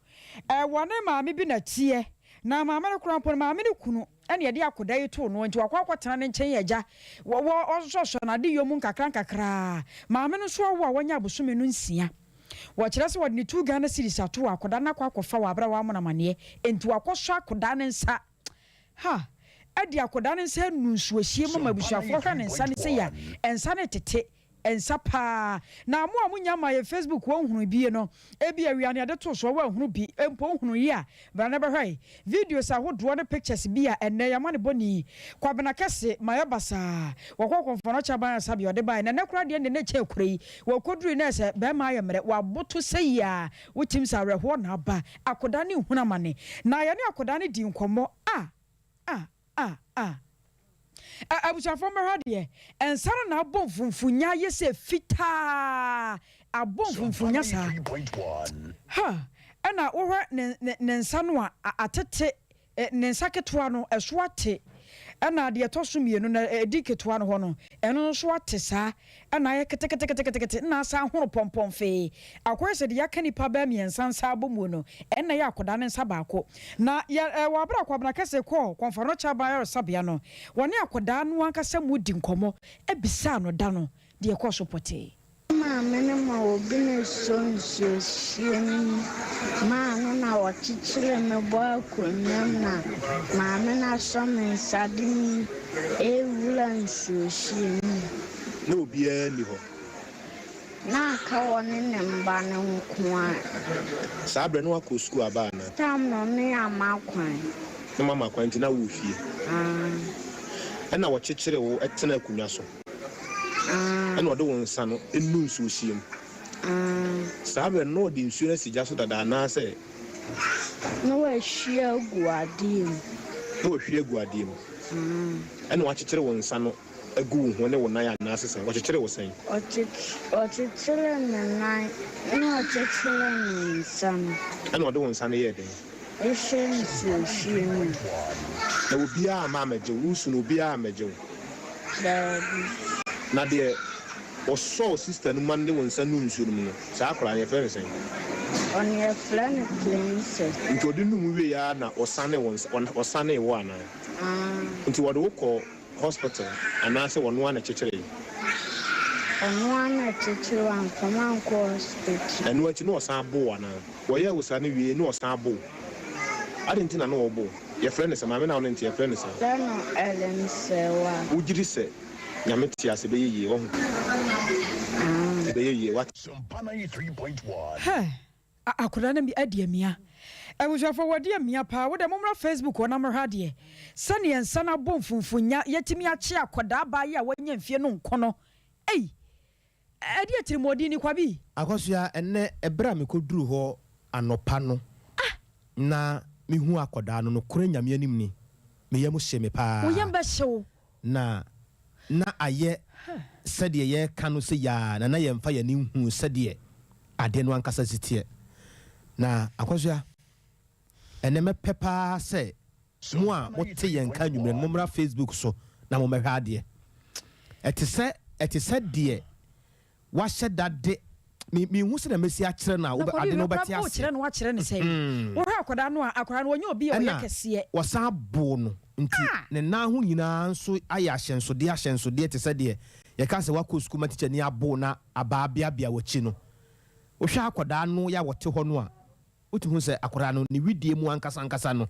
Speaker 1: wɔ ne maame bi nɛteɛ, na maame no koraa mpo no, maame no kunu na ɛde akwadaa yi too noɔ, nti wakɔ akɔtena ne nkyɛn agya, wɔsosɔsosɔ n'adeyɔ mu nkakra nkakra. Maame no nso awo a wanya abosome no nsia. Wɔkyerɛ sɛ wɔde ne two Ghana cedis ato hɔ, akwadaa no akɔ akɔfa wɔ aberɛ a wammɔ no amanneɛ, nti wakɔsɔ akwadaa no nsa. Ha! Ɛde akwadaa no nsa anu nsuohyeɛ mu ma abusuafoɔ hwɛ ne nsa no sei a, nsa no retete. Nsa paa. Na mo a monya mmaa yɛn Facebook hɔ nhunuu bie no, ebia awia no yɛde too soɔ woanhunu bi mpo, wohunuu yi a, bra na bɛhwɛ videos ahodoɔ ne pictures bi a ɛnnɛ yɛama no bɔne yi. Kwabena kɛse, mayɛ basaa. Wɔkɔɔ Kɔmfoanɔkye aban asabea ɔde baeɛ, na ɛnnɛ koraa deɛ ɛnde na ɛkyɛn kuro yi. Wɔkɔduruui na ɛsɛ bɛrima ayɛ mmerɛ, waboto sɛyi a, wotim sɛ awerɛhoɔ na aba. Akodaa no rehunu amane. Na yɛne akodaa no dii nkɔmmɔ a, a, a, a. Ɛ, abusuafoɔ mmɛhwɛ adeɛ. Nsa no na abɔ mfumfunya ayɛ sɛ fitaa. Abɔ mfumfunya saa. Ha! Ɛna wohwɛ ne, ne, ne nsa no a, a, atete. Ɛ, ne nsa ketewa no, ɛso ate. Ɛna deɛ ɛtɔ so mmienu no, ɛdi ketewa no hɔ no, ɛno nso ate saa. Ɛna ayɛ keteketeketekete na asan ahono pɔmpɔnfee. Akɔyɛ sɛ deɛ yɛaka nnipa bɛyɛ mmiɛnsa nsa abɔ mu no, ɛna ɛyɛ akwadaa no nsa baako. Na yɛ ɛ, wɔ berɛ a Kwabena Kɛse kɔɔ Kɔmfoanokyɛ Aban Ayaresabea no, wɔne akwadaa no ankasa mu di nkɔmmɔ bisaa no da no deɛ ɛkɔɔ so pɔtee.
Speaker 12: Me maame no ma obi na sɔ nsuohyeɛ no mu maa no na ɔkyekyere me bɔ akonnwa mu na maame no asɔ me nsa de me rewura nsuohyeɛ no mu.
Speaker 13: Na obiara nni hɔ.
Speaker 12: Na aka ɔne ne mma no nko ara.
Speaker 13: Saa berɛ no woakɔ sukuu aba anaa?
Speaker 12: Tam no ne amma kwan.
Speaker 13: Na moama kwan nti na wowɔ fie.
Speaker 12: Aane.
Speaker 13: Ɛna wɔkyekyeree wo tenaa akonnwa so. Ɛnna ɔde wo nsa no nu nsuohyeɛ mu. Saa berɛ no, na ɔde nsuo no asi gya so dada anaasɛ?
Speaker 12: Na wahwie agu adeɛ mu.
Speaker 13: Na wahwie agu adeɛ mu. Ɛnna wakyekyere wo nsa no agu wo ho ne wo nan anaasɛ sɛn? Ɔkyekyeree wo sɛn?
Speaker 12: Ɔkyekyeree me nan, ɛnna ɔkyekyeree me nsa no.
Speaker 13: Ɛnna ɔde wo nsa no yɛɛ dɛn?
Speaker 12: Hyɛ nsuohwie no mu.
Speaker 13: Na obiara amma ammɛgye wo. Woresu no, obiara ammɛgye wo.
Speaker 12: Daabi.
Speaker 13: Na deɛ ɔsɔɔ sista no ma no de wo nsa nuu nsuo no mu no, saa akwadaa no, yɛfrɛ no sɛn?
Speaker 12: Ɔno yɛfrɛ no Princess.
Speaker 13: Nti ɔde nuu mu wieeɛ ara na ɔsanee wo nsa, ɔsanee wo anaa?
Speaker 12: Aane.
Speaker 13: Nti wɔde wo kɔɔ hospital anaasɛ ɔno ara na ɛkyekyeree?
Speaker 12: Ɔno ara na ɛkyekyeree, wamfa me ankɔ hospital.
Speaker 13: Ɛno akyi na ɔsan boo wo anaa? Wɔyɛɛ wo saa no wiei na ɔsan bo wo. Adɛn nti na na ɔbo wo? Yɛfrɛ no sɛn? Maame no a wo ne no te, yɛfrɛ no sɛn?
Speaker 12: Yɛfrɛ no Ellen Serwaa.
Speaker 13: Wogye di sɛ Nyame te ase? Ɛbɛyɛ yie, wahu. Ɛbɛyɛ yie, wate.
Speaker 1: Hɛ! Akwadaa no adi amia. Abusuafoɔ wadi amia paa. Wo deɛ mommra Facebook hɔ na mohwɛ adeɛ. Sɛdeɛ nsa no abɔ mfumfunnya, yɛatumi akye akwadaa baa yi a wanya mfie no nkono. Ei! Ɛdeɛ atirimuɔden ni Kwabi.
Speaker 2: Akosua, ɛnnɛ ɛberɛ a mekɔduruu hɔ anɔpa no na mehuu akɔdaa no, nokorɛ Nyame anim ni, me yam hye me paa.
Speaker 1: Wo yam bɛhye wo.
Speaker 2: Na na ayɛ sɛdeɛ yɛreka no sei ara, na na yɛmfa yɛn ani nhuu sɛdeɛ adeɛ no ankasa si teɛ. Na Akosua, ɛnnɛ mɛpɛ paa sɛ Mo a mote yɛn nka anwummerɛ no, mommra Facebook so na mommɛhwɛ adeɛ. Ɛte sɛ, ɛte sɛ deɛ wahyɛ da de, me, menhu sɛdeɛ mɛsi akyerɛ no a,
Speaker 1: Na
Speaker 2: wobɛ,
Speaker 1: Kwame,
Speaker 2: ade no
Speaker 1: hwɛ
Speaker 2: wobɛte
Speaker 1: koraa,
Speaker 2: aseɛ.
Speaker 1: wokyerɛ no woakyerɛ no sɛn?
Speaker 2: Mm.
Speaker 1: Wohwɛ akwadaa no a, akwadaa no ɔnyɛ obi a ɔyɛ
Speaker 2: Ɛna
Speaker 1: kɛseɛ.
Speaker 2: wɔsan boo no nti,
Speaker 1: Ah!
Speaker 2: ne nan ho nyinaa nso ayɛ ahyɛnsodeɛ ahyɛnsodeɛ te sɛ deɛ yɛka sɛ woakɔ sukuu ma tikyani abo wo na abaa beabea w'akyi no. Wohwɛ akwadaa no yɛ a ɔte hɔ no a, Wotumi hu sɛ akwadaa no, ne wedeɛ mu ankasa ankasa no,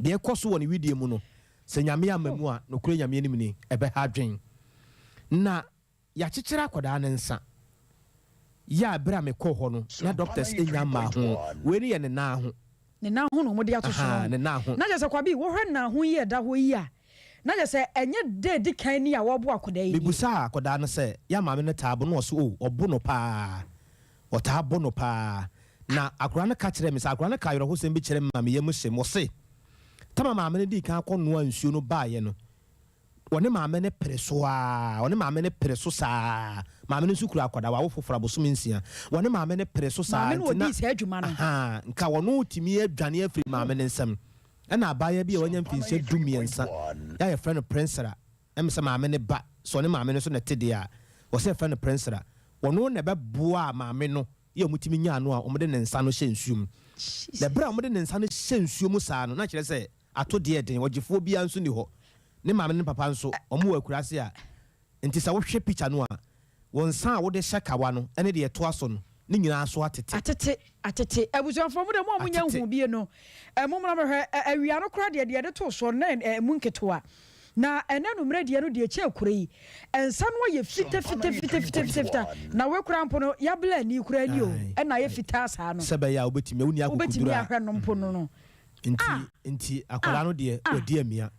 Speaker 2: deɛ ɛkɔ so wɔ ne wedeɛ mu no, sɛ Nyame amma mu a, nokorɛ Nyame anim ni, ɛbɛha adwen. Na yɛakyekyere akwadaa no nsa. Yɛ a berɛ a mekɔɔ hɔ no, na doctors nnya mmaa ho. Wei no yɛ ne nan ho.
Speaker 1: Ne nan ho na wɔde ato so
Speaker 2: Ahaa,
Speaker 1: no.
Speaker 2: ne nan ho.
Speaker 1: Na kyerɛ sɛ Kwabi, wohwɛ nan ho yi a ɛda hɔ yi a, na kyerɛ sɛ ɛnyɛ da a ɛdi kan ni a wɔrebo akwadaa yi nie.
Speaker 2: Mebisaa akwadaa no sɛ, yɛ maame no taa bo no? Ɔse, oh, ɔbo no paa. Ɔtaa bɔ no paa. Na akwadaa no ka kyerɛɛ me sɛ, akwadaa no kaa awerɛhosɛm bi kyerɛɛ me ma me yam hye me. Ɔse, Tama maame no dii kan kɔnoaa nsuo no baeɛ no, ɔne maame no pere so ara, ɔne maame no pere so saa. Maame no nso kura akwadaa, wawo foforɔ abosome nsia. Ɔne maame no pere so saa
Speaker 1: Maame no
Speaker 2: nti na,
Speaker 1: ɔdii saa adwuma no.
Speaker 2: ahaa, nka ɔno retumi adwane afiri maame no nsam. Ɛna abaayewa bi a wanya mfinhyia dumiɛnsa, yɛ a yɛfrɛ no Prinsera, Ɛm sɛ maame no ba, sɛ ɔne maame no nso na ɛte deɛ a, wɔ sɛ yɛfrɛ no prɛnsera. Ɔno na ɛbɛboaa maame no yɛ wɔtumi nyaa no a wɔde ne nsa no hyɛ nsuo mu. Na ɛberɛ a wɔde ne nsa no hyɛ nsuo mu saa no, na kyerɛ sɛ ato deɛ ɛden, ɔgyefoɔ biara nso nni hɔ. Ne maame ne ne papa nso, wɔn wɔ akuraase a, nti sɛ wohwɛ picture no a, wo nsa a wode hyɛ kawa no ne deɛ ɛtoa so no, ne nyinaa so atete.
Speaker 1: Atete, atete. Abusuafoɔ, mo deɛ mo a monya
Speaker 2: Atete.
Speaker 1: nhuu bie no, eh, mommra mmɛhwɛ. Eh, awia no koraa deɛ, deɛ yɛde too soɔ no, na ɛmu nketewa. Na ɛnɛ anummerɛ deɛ no deɛ ɛkyɛɛ kuro yi, nsa no ayɛ fita fita fita fita fita fita, na wei koraa mpo no yɛabla ani koraa ni o, ɛna ayɛ fitaa saa no.
Speaker 2: Sɛ ɛbɛyɛ a wobɛtumi, wonni akokoduro
Speaker 1: Wobɛtumi
Speaker 2: a.
Speaker 1: ahwɛ no mpo no no.
Speaker 2: Nti,
Speaker 1: Ah!
Speaker 2: nti
Speaker 1: Ah!
Speaker 2: akwadaa no deɛ
Speaker 1: Ah!
Speaker 2: wadi amia.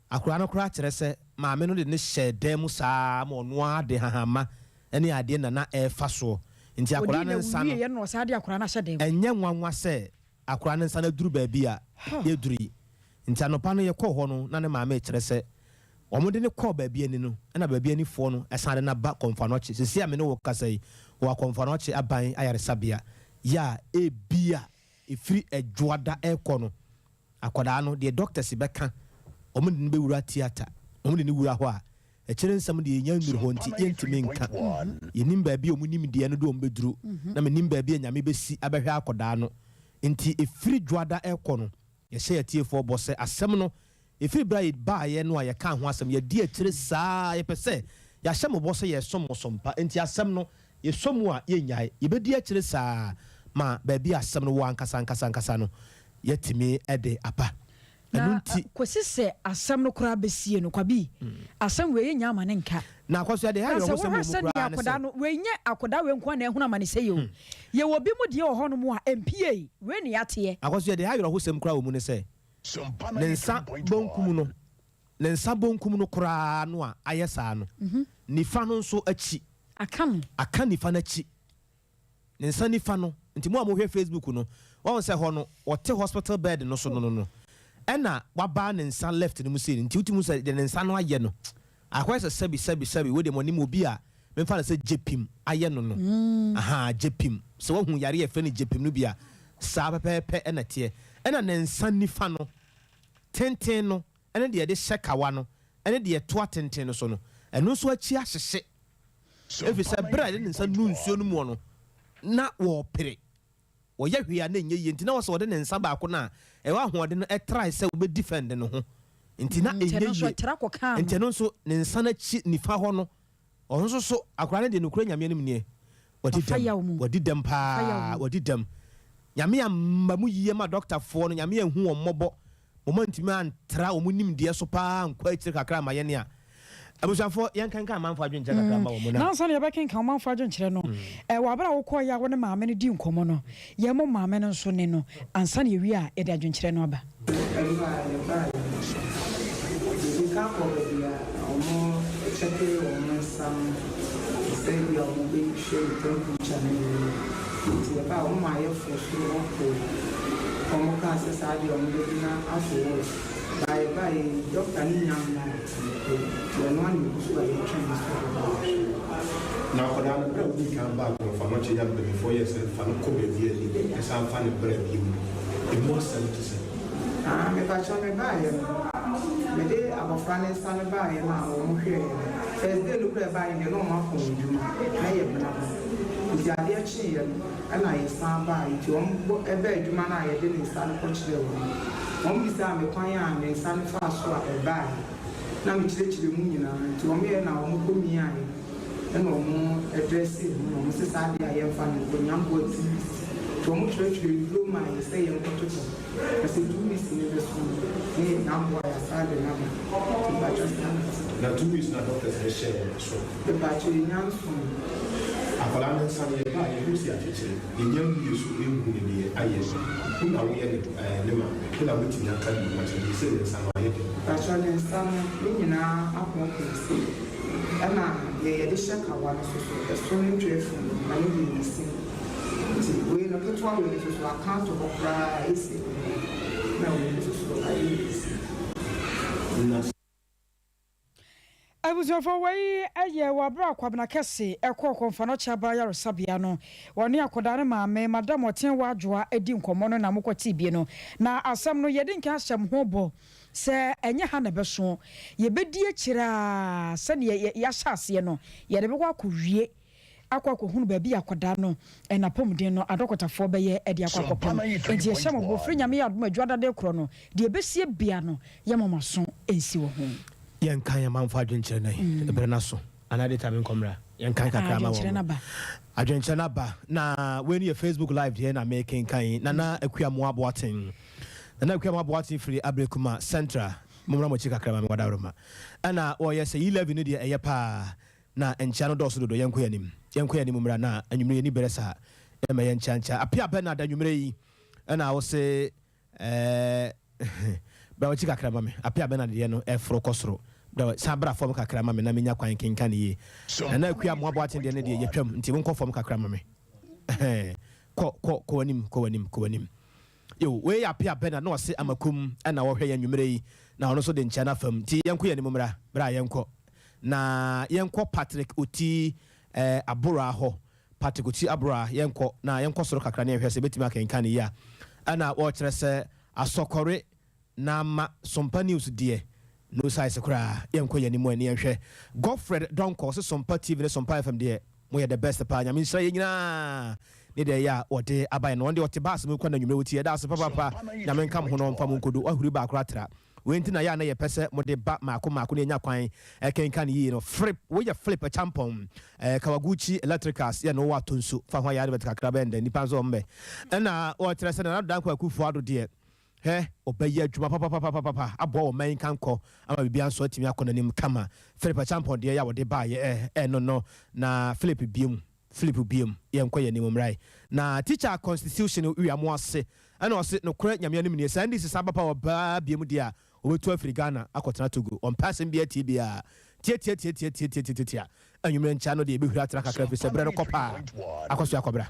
Speaker 2: Akwadaa no koraa kyerɛ sɛ maame no de no hyɛɛ dan mu saa ara ma ɔno ara de nhahamma ne adeɛ na na ɛrefa soɔ. Nti akwadaa
Speaker 1: Ɔdii
Speaker 2: no
Speaker 1: na
Speaker 2: nsa no.
Speaker 1: wieɛ no na ɔsan de akwadaa no ahyɛ dan mu.
Speaker 2: Ɛnyɛ nwanwa sɛ akwadaa no nsa no aduru baabi a yɛaduru yi. Nti anɔpa no yɛkɔɔ hɔ no na ne maame rekyerɛ sɛ wɔde no kɔɔ baabi ani no ɛna baabi anifoɔ no san de no aba Kɔmfoanɔkye. Seesei a me ne wo rekasa yi, ɔwɔ Akɔmfoanɔkye aban ayaresabea yɛ a ebia ɛfiri Dwoada rekɔ no akwadaa no deɛ doctors bɛka wɔde no bɛwura theatre na wɔde no wura hɔ a akyire nsɛm deɛ yɛnya nnuru hɔ nti yɛntumi nka. Yɛnim baabi a wɔn nimdeɛ no de wɔn bɛduru na menim baabi a Nyame bɛsi abɛhwɛ akwadaa no nti ɛfiri Dwoada rekɔ no Yɛhyɛ yɛn atiefoɔ bɔ sɛ asɛm no, ɛfiri berɛ a yɛbaeɛ no a yɛkaa ho asɛm, yɛadi akyire saa ara. Yɛpɛ sɛ yɛahyɛ mo bɔ sɛ yɛresom mo som pa. Enti asɛm no, yɛsɔ mu a, yɛnnyae. Yɛbɛdi akyire saa ara ma baabi a asɛm no wɔ ankasa ankasa ankasa no, yɛatumi de aba. Ɛno
Speaker 1: Na
Speaker 2: nti.
Speaker 1: kɔsi sɛ asɛm no koraa bɛsie no, Kwabi, asɛm wei yɛnnya ama no nka.
Speaker 2: Na akɔsoɛ deɛ,
Speaker 1: Na sɛ
Speaker 2: awerɛhosɛm
Speaker 1: wohwɛ
Speaker 2: wɔ mu
Speaker 1: sɛdeɛ
Speaker 2: koraa ne sɛ.
Speaker 1: akwadaa no, wei nyɛ akwadaa wei nko ara na ahunu amane sɛi o. Yɛwɔ binom deɛ wɔ hɔnom a, ɛmpiei. Wei ne yɛateɛ.
Speaker 2: Akɔsoɛ deɛ, awerɛhosɛm koraa wɔ mu ne sɛ, ne nsa bonkum no, ne nsa bonkum no koraa no a ayɛ saa no, nifa no nso akyi.
Speaker 1: Aka no.
Speaker 2: Aka nifa no akyi. Ne nsa nifa no, nti mo a mohwɛ Facebook no, wahu sɛ hɔ no, ɔte hospital bed no so no no no, ɛna wabaa ne nsa left no mu sei no, nti wotumi hu sɛ deɛ ne nsa no ayɛ no, akɔyɛ sɛ sɛbi sɛbi sɛbi, wei deɛ mo anim obi a memfa no sɛ gyepim ayɛ no no, ahaa, gyepim, sɛ wahu yareɛ a yɛfrɛ no gyepim no bi a, saa pɛpɛɛpɛ ɛna ɛteɛ. Ɛna ne nsa nifa no, tenten no, ɛne deɛ yɛde hyɛ kawa no, ɛne deɛ ɛtoa tenten no so no, ɛno nso akyi ahyehye. Efisɛ bere a yɛde ne nsa nuu nsuo no muɔ no, na wɔrepere. Wɔyɛ hwee a na ɛnyɛ yie, nti na wɔsɛ ɔde ne nsa baako no a ɛwɔ ahoɔden no trae sɛ ɔbɛdifɛnde ne ho. Nti na
Speaker 1: Nti
Speaker 2: ɛnyɛ
Speaker 1: ɛno nso
Speaker 2: yie.
Speaker 1: ɛtra kɔkaa
Speaker 2: Nti
Speaker 1: no.
Speaker 2: ɛno nso, ne nsa no akyi nifa hɔ no, ɔno nso so, akwadaa no deɛ nokorɛ Nyame anim nie, wadi
Speaker 1: Wafa
Speaker 2: dɛm.
Speaker 1: yaw mu.
Speaker 2: Wadi dɛm
Speaker 1: Wafa yaw
Speaker 2: paa,
Speaker 1: mu.
Speaker 2: wadi dɛm. Nyame amma mu yie ma dɔktafoɔ no, Nyame anhu wɔn mmɔbɔ. Wɔantumi antra wɔn nimdeɛ so paa ankɔ akyiri kakra amma yɛn a. Abusuafoɔ, yɛnkenkan amanfoɔ adwenkyerɛ kakra mma wɔn na.
Speaker 1: Na ansa na yɛbɛkenkan ɔmanfoɔ adwenkyerɛ no, wɔ berɛ a wokɔeɛ a wo ne maame no dii nkɔmmɔ no, yɛmmɔ maame no nso nne no ansa na yɛwie a yɛde adwenkyerɛ no aba.
Speaker 14: Ɛno a yɛbaeɛ no, yɛdi kan kɔɔ baabi a wɔkyɛke wɔn nsa no sɛ ebia wɔbɛhwɛ ne temperature ne nneɛma. Nti yɛbaeɛ wɔmaa yɛforo soro hɔ kɔɔ Wɔn kaa sɛ saa deɛ wɔn bɛgyina ato ward. Baa yɛbaeɛ yi doctor no nnya mmae nti ɛno ara na yɛgu so a yɛretwɛn no sɛ ɔbɛba abɛhwɛ yɛn.
Speaker 13: Na akwadaa no, berɛ a wodii kan baa Komfo Anokye yɛ a mpaninfoɔ yɛɛ sɛ fa no kɔ baabi a ni san fa no bra bio no, ɛmu asɛm te sɛn?
Speaker 14: Ah, mepakyɛw mebaeɛ no, mede abɔfra no nsa no baeɛ no a wɔn hwɛeɛ no, first day no koraa ɛbaeɛ no deɛ na wɔn apɔn adwuma, na ɛyɛ benada, nti adeɛ kyeeɛ no, Ɛna yɛsan baeɛ, nti wɔn bɔ baa adwuma no a yɛde ne nsa no kɔkyerɛɛ wɔn no, wɔn bisaa me kwan a me nsa no faa so a ɛbaeɛ, na me kyerɛkyerɛ mu nyinaa, nti wɔn yɛɛ na wɔn kɔ miaeɛ, ɛna wɔn dressee ho, na wɔn se saa deɛ a yɛnfa no nkɔ, Nyamboa two weeks, nti wɔn twerɛtwerɛ nnuro maa yɛ sɛ yɛnkɔ totɔ, na sɛ 2 weeks no bɛso no, ne yɛ Nyamboa yɛasan de no aba, nti mpakyɛw saa na ɛte.
Speaker 13: Na 2 weeks no a doctors no hyɛɛ wo no so?
Speaker 14: Mepakyɛw yɛnya nson.
Speaker 13: Akwadaa no nsa no yɛba a yɛhu sɛ yɛakyekyere, yɛnya nwie so nhu no deɛ ayɛ no. Wo na woyɛ ne ɛɛ ne maame, wo na wobɛtumi aka biribi akyerɛ deɛ sɛ ne nsa no ayɛ dɛn.
Speaker 14: Mepakyɛw ne nsa no ne nyinaa apɔnpɔn sei, ɛna deɛ yɛde hyɛ kawa no nso so ɛso no ntwa afiri mu na ne deɛ nsi nti wei no ketewa wei no nso so aka ato hɔ koraa ɛsi na wei no nso so ayɛ nsi.
Speaker 13: Na.
Speaker 1: Abusuafo, wei yɛ wɔ bere a Kwabena Kɛse kɔɔ Komfo-Anokye Aba Ayaresabea no, ɔne akwadaa no maame, Madam Ɔteɛnwa Adwoa di nkɔmmɔ no na mokɔtee bi no. Na asɛm no, yɛadi nkan ahyɛ mo ho bɔ sɛ ɛnyɛ ha na ɛbɛso. Yɛbɛdi akyire ara sɛdeɛ yɛahyɛ aseɛ no, yɛde bɛkɔ akɔwie. akɔ akɔhunu baabi a akwadaa no n'apɔmuden no adɔkotafoɔ bɛyɛ de akɔ akɔpem. Enti yɛhyɛ mo bɔ, firi Nyame yɛ adom a Adwuada de rekorɔ no, deɛ ɛbɛsie bia no, yɛma mo aso nsi wɔ ho.
Speaker 2: Yɛnkan amanfoɔ adwenkyerɛ no ɛ, berɛ no aso anaa data menkɔ mmra? Yɛnkan kakra ma
Speaker 1: Adwenkyerɛ
Speaker 2: wɔn.
Speaker 1: no aba.
Speaker 2: Adwenkyerɛ no aba. Na wei no yɛ Facebook live deɛ na mekenkan yi. Nana Akua Moa Boateng. Nana Akua Moa Boateng firi Ablekuma Central. Mommra mo akyi kakra ma me wadaworoma. Ɛna wɔyɛ sɛ E-levy no deɛ ɛyɛ paa na nkyea no dɔɔso dodo. Yɛnkɔ yɛn anim. Yɛnkɔ yɛn anim mmra na anwummere yɛnni berɛ saa. Yɛmma yɛnkyea nkyea. Appiah Bernard anwummere yi ɛna wose ɛɛ bra w'akyi kakra ma me. Appiah Bernard deɛ no ɛforo kɔ soro. Bra san bra fam kakra ma me na menya kwan nkenkan no yie. Nana Akua Amoah Boateng deɛ no deɛ yɛtwam nti monkɔ fam kakra ma me. Ɛhɛn. Kɔ kɔ kɔ w'anim kɔ w'anim kɔ w'anim. Yo, wei yɛ Appiah Bernard na ɔse Amakum na ɔhwɛ yɛn anwummerɛ yi na ɔno nso de nkyea no afam nti yɛnkɔ yɛn anim mmra, bra yɛnkɔ na yɛnkɔ Patrick Oti eh, Aboraa hɔ, Patrick Oti Aboraa yɛnkɔ na yɛnkɔ soro kakra na yɛnhwɛ sɛ yɛbɛtumi akenkan no yie a. Ɛna wɔkyerɛ sɛ Asɔkɔre na ama Sompa News deɛ no size koraa yɛnkɔ yɛn anim ɛ ne yɛnhwɛ Godfred Donkor ɔse Sompa TV ne Sompa FM deɛ moyɛ the best paa Nyame nhyira yɛn nyinaa ne deɛ ɛyɛ a wɔde aba yɛn no wɔn deɛ ɔte bus mu kɔ na nwummerɛ wotie yɛda ase papaapa Nyame nka mo ho na ɔmfa mo nkodu wahuri baako atra wei nti na yɛ a na yɛpɛ sɛ mode ba maako maako na yɛnya kwan ɛkenkan yie no Frip woyɛ Flip Acheampong eh, Kawaguchi Electricals yɛ no wowɔ ato nsu fa ho ayɛ advert kakra bɛn dɛ nnipa nso ɔmmɛ ɛna wɔkyerɛ sɛ Nana Addo Dankwa Akufo Addo deɛ Hwɛ, ɔbɛyɛ adwuma papapapapapa aboa ɔman yi nkankɔ ama biribiara nso atumi akɔ n'anim kama. Philip Acheampong deɛ yɛ a wɔde baeɛ ɛ, ɛno no. Na Philip biom, Philip biom, yɛnkɔ yɛn anim mmra yi. Na teacher constitution wia mo ase. Ɛna ɔse, nokorɛ Nyame anim nie, sɛ NDC san ba power baa biom deɛ a, ɔbɛtu afiri Ghana akɔtena Togo. Ɔmpɛ asɛm biara tie biara. Tiatiatiatiatiatiatiatia. Anwummerɛ nkyea no deɛ yɛbɛhuri atra kakra ɛfiri sɛ berɛ no kɔ paa. Akɔsoa kɔbra.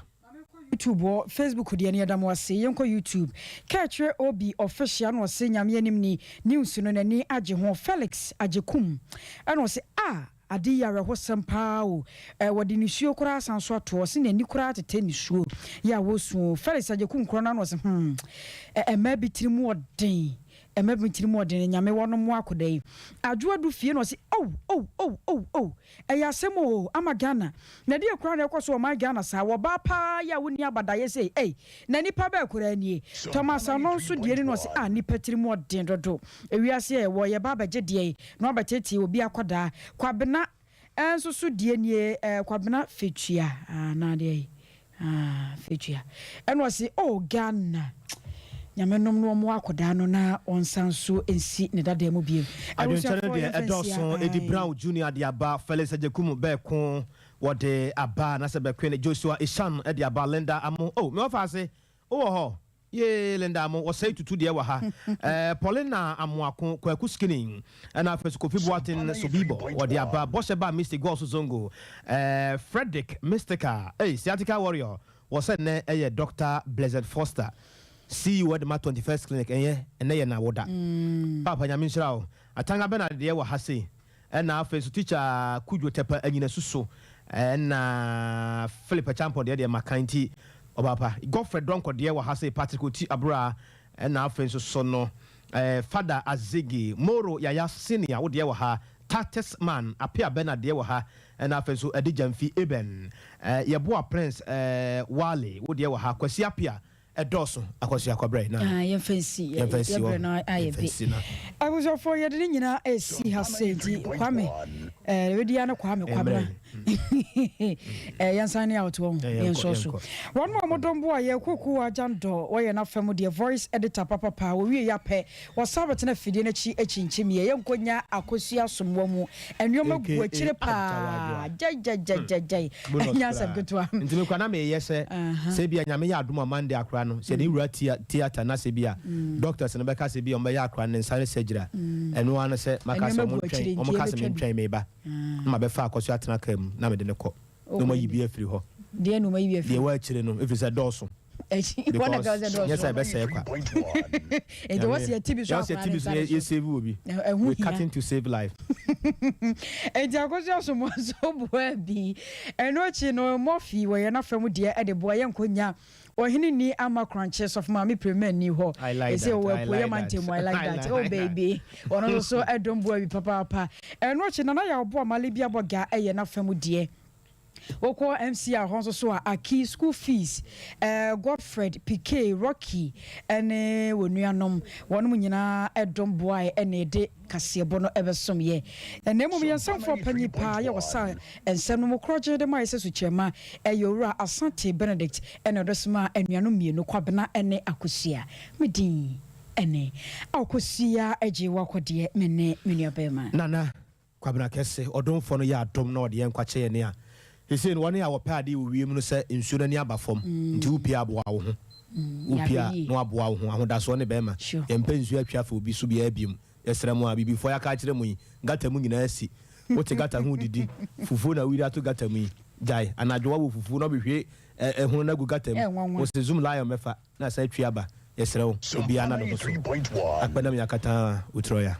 Speaker 1: YouTube wɔ Facebook deɛ no yɛda mo ase yɛnkɔ YouTube Kɛkyerɛ Obi official na ɔse Nyame anim ni news no n'ani agye ho Felix Agyekum ɛna ɔse ah ade yi awerɛhosɛm paa o eh wɔde nisuo koraa san so ato ɔse n'ani koraa tetɛ nisuo yɛ a wɔsu o Felix Agyekum korɔ no ano ɔse hmm eh mmaa bi tiri mu ɔden mmaa bi tiri mu ɔden Nyame wɔnom mo akoda yi Adwo Adu fie na ɔse oh oh oh oh oh Ɛyɛ asɛm oo ama Ghana. Na deɛ koraa na ɛkɔ so wɔ ɔman Ghana saa, wɔ baa paa yi a wonni abadaeɛ sei ei, na nipa bɛɛ koraa nie. Thomas Ano nso deɛ ni na ɔse ah nipa tiri mu ɔden dodo, ewiase a yɛwɔ yɛba abɛgye deɛn na wabɛteetee obi akɔdaa. Kwabena nso so deɛ nie eh, Kwabena Fetua anaa deɛ yi. Ah Fetua ɛna ɔse oh Ghana Nyame nom no ɔmoa akɔdaa no na ɔnsan so nsi ne dadaa mu biom.
Speaker 2: Adwenkyerɛ no
Speaker 1: Abusuafoɔ
Speaker 2: deɛ
Speaker 1: yɛmfa nsi
Speaker 2: ɛdɔɔso,
Speaker 1: ha
Speaker 2: Eddie
Speaker 1: ae.
Speaker 2: Brown Junior de aba, Felix Agyekum Bɛko wɔde aba, anaasɛ Bɛkoe no, Joshua Ishan de aba, Linda Amo, oh me wɔfa ase, wowɔ hɔ? Yee Linda Amo, wɔsɛe tutu deɛ wɔ ha, eh, Paulina Amoako, Kwaku Skinny, ɛna afei nso Kofi Boateng Sobibor wɔde aba, Bɔhyɛ Ba Mystic Gɔɔso Zongo, eh, Fredrick Mystical, ei Sciatica Warrior, wɔ sɛ nnɛ ɛyɛ Doctor Blessed Foster, CEO de ma 21st Clinic, ɛnyɛ ɛnnɛ yɛ n'awoda. Paapa Nyame nhyira wo. Atanga Bernard deɛ wɔ ha sei. Ɛna afei nso teacher Kudwo Tɛpɛ Anyinasu so ɛna Philip Acheampong deɛ deɛ makan nti ɔbaapa Godfred Donkor deɛ wɔ ha sei Patrick Oti Abura ɛna afei nso so no eh, Fada Azigi Moro Yaya Senior wo deɛ wɔ ha Tatis Man Appiah Bernard deɛ wɔ ha ɛna afei nso Adi Gyamfi Eben eh, Yeboah Prince eh, Wale wo deɛ wɔ ha Kwasi Appiah Ɛdɔɔso, Akwasia Kwabrɛ na.
Speaker 1: Ah, yɛmfa nsi,
Speaker 2: Yɛmfa nsi
Speaker 1: yɛbrɛ
Speaker 2: hɔ.
Speaker 1: no ayɛ
Speaker 2: Yɛmfa
Speaker 1: be.
Speaker 2: nsi na.
Speaker 1: Abusuafoɔ yɛde ne nyinaa ɛsi ha sei nti Kwame eh, ɛbɛdi ara ne Kwame Kwabena
Speaker 2: Mmerɛ
Speaker 1: eh, yɛnsan ne out wɔn
Speaker 2: Eh, yɛnkɔ,
Speaker 1: yɛnsɔ so
Speaker 2: yɛnkɔ.
Speaker 1: wɔn a wɔdɔm boa yɛ Koko Agyandɔ wɔyɛ n'afa mu deɛ voice editor papapa wɔwie yɛ apɛ Wɔsan bɛtena afidie no akyi kyinkyim yɛ. Yɛnkɔ nya akosua somwa mu. Nnoɔma gu
Speaker 2: AKA
Speaker 1: akyire paa.
Speaker 2: Agyawadwoa.
Speaker 1: Gyaigyaigyaigyai.
Speaker 2: Bonus
Speaker 1: Ɛnyɛ asɛm
Speaker 2: koraa.
Speaker 1: ketewa.
Speaker 2: Nti me koraa na meyɛ sɛ, sɛ ebia Nyame yɛ adom a Monday akora no, sɛ yɛde wura theatre na sɛ ebia doctors no bɛka sɛ ebia wɔbɛyɛ akora no ne nsa no surgery a, ɛno ara ne sɛ maka sɛ
Speaker 1: Nnoɔma gu
Speaker 2: wɔntwɛn,
Speaker 1: akyire nti
Speaker 2: wɔka sɛ
Speaker 1: yɛbɛtwa bi.
Speaker 2: mentwɛn meba, na mabɛfa akɔso atena car mu na mede no kɔ. Na wɔayi bi afiri hɔ.
Speaker 1: Deɛ na wɔayi bi afiri
Speaker 2: Deɛ ɛwɔ akyire no, ɛfiri sɛ ɛdɔɔso.
Speaker 1: Akyi, wɔn na
Speaker 2: Because
Speaker 1: ɛka sɛ
Speaker 2: nyɛ sɛ
Speaker 1: dɔɔso.
Speaker 2: ɛbɛsɛe kwa.
Speaker 1: Nti wɔsi ɛti bi so
Speaker 2: Yɛwɔ sɛ
Speaker 1: akora
Speaker 2: ɛti
Speaker 1: ne
Speaker 2: bi so
Speaker 1: nsa
Speaker 2: na
Speaker 1: no so.
Speaker 2: yɛ save obi.
Speaker 1: Ɛho
Speaker 2: We
Speaker 1: hia.
Speaker 2: cutting to save life.
Speaker 1: Nti Akosua Asomoah nso boaa bi. Ɛno akyi no, Murphy wɔ yɛn afa mu deɛ de boa yɛn nkɔnya Ɔhene ni ama korankye sɔfo maame Prema nni hɔ.
Speaker 2: I like
Speaker 1: Ɛsɛ
Speaker 2: that.
Speaker 1: ɔwɔ
Speaker 2: I
Speaker 1: apueɛ
Speaker 2: like that.
Speaker 1: mantam mu. I like
Speaker 2: I
Speaker 1: that.
Speaker 2: like
Speaker 1: Oh
Speaker 2: that.
Speaker 1: baby. Ɔno nso so ɛdom boa bi papaapa. Ɛno akyi Nana Yaw Boa Malebia Bɔga ɛyɛ n'afa mu deɛ. Wokɔ MCR hɔ nso so a, Aki, school fees, eh, Godfred, Piquet, Rocky ne wɔn nuanom, wɔnom nyinaa dom boae na yɛde kaseɛbɔ no bɛsom yɛ. Na mmom yɛn nsɛmfoɔ panyin paa yɛ ɔsa nsɛm no mu korɔgyenn de ma yɛ sɛ sukyerɛma ɛyɛ Owura Asante Benedict ɛna ɔde somaa anuanom mmienu, Kwabena ne Akosua. Me din. Ɛne Akosua Agyei Wakɔdeɛ me ne me nua bɛɛma.
Speaker 2: Nana Kwabena Kɛse, ɔdomfoɔ no yɛ adom na ɔde yɛn nkwa kyɛ yɛn a, seesei no wɔn a wɔpɛ adeɛ wɔ wiem no sɛ nsuo no ani aba fam nti wopie a boa wo ho, wopie a na waboa wo ho, ahodasoɔ ne bɛɛma, yɛmpɛ nsuo atwi afa obi so biara biom, yɛsrɛ mo a abibifoɔ yɛaka akyerɛ mo yi, gata mu nyinaa asi, wote gata ho redidi, fufuo na woyiri ato gata mu yi, gyae, anadwo woawɔ fufuo na wobɛhwie ɛhono no agu gata mu, wose zoom lion bɛfa. Na asan atwi aba. Yɛsrɛ wo, obiara nna ne ho so. Akpɛ nam yakataa otrɔya.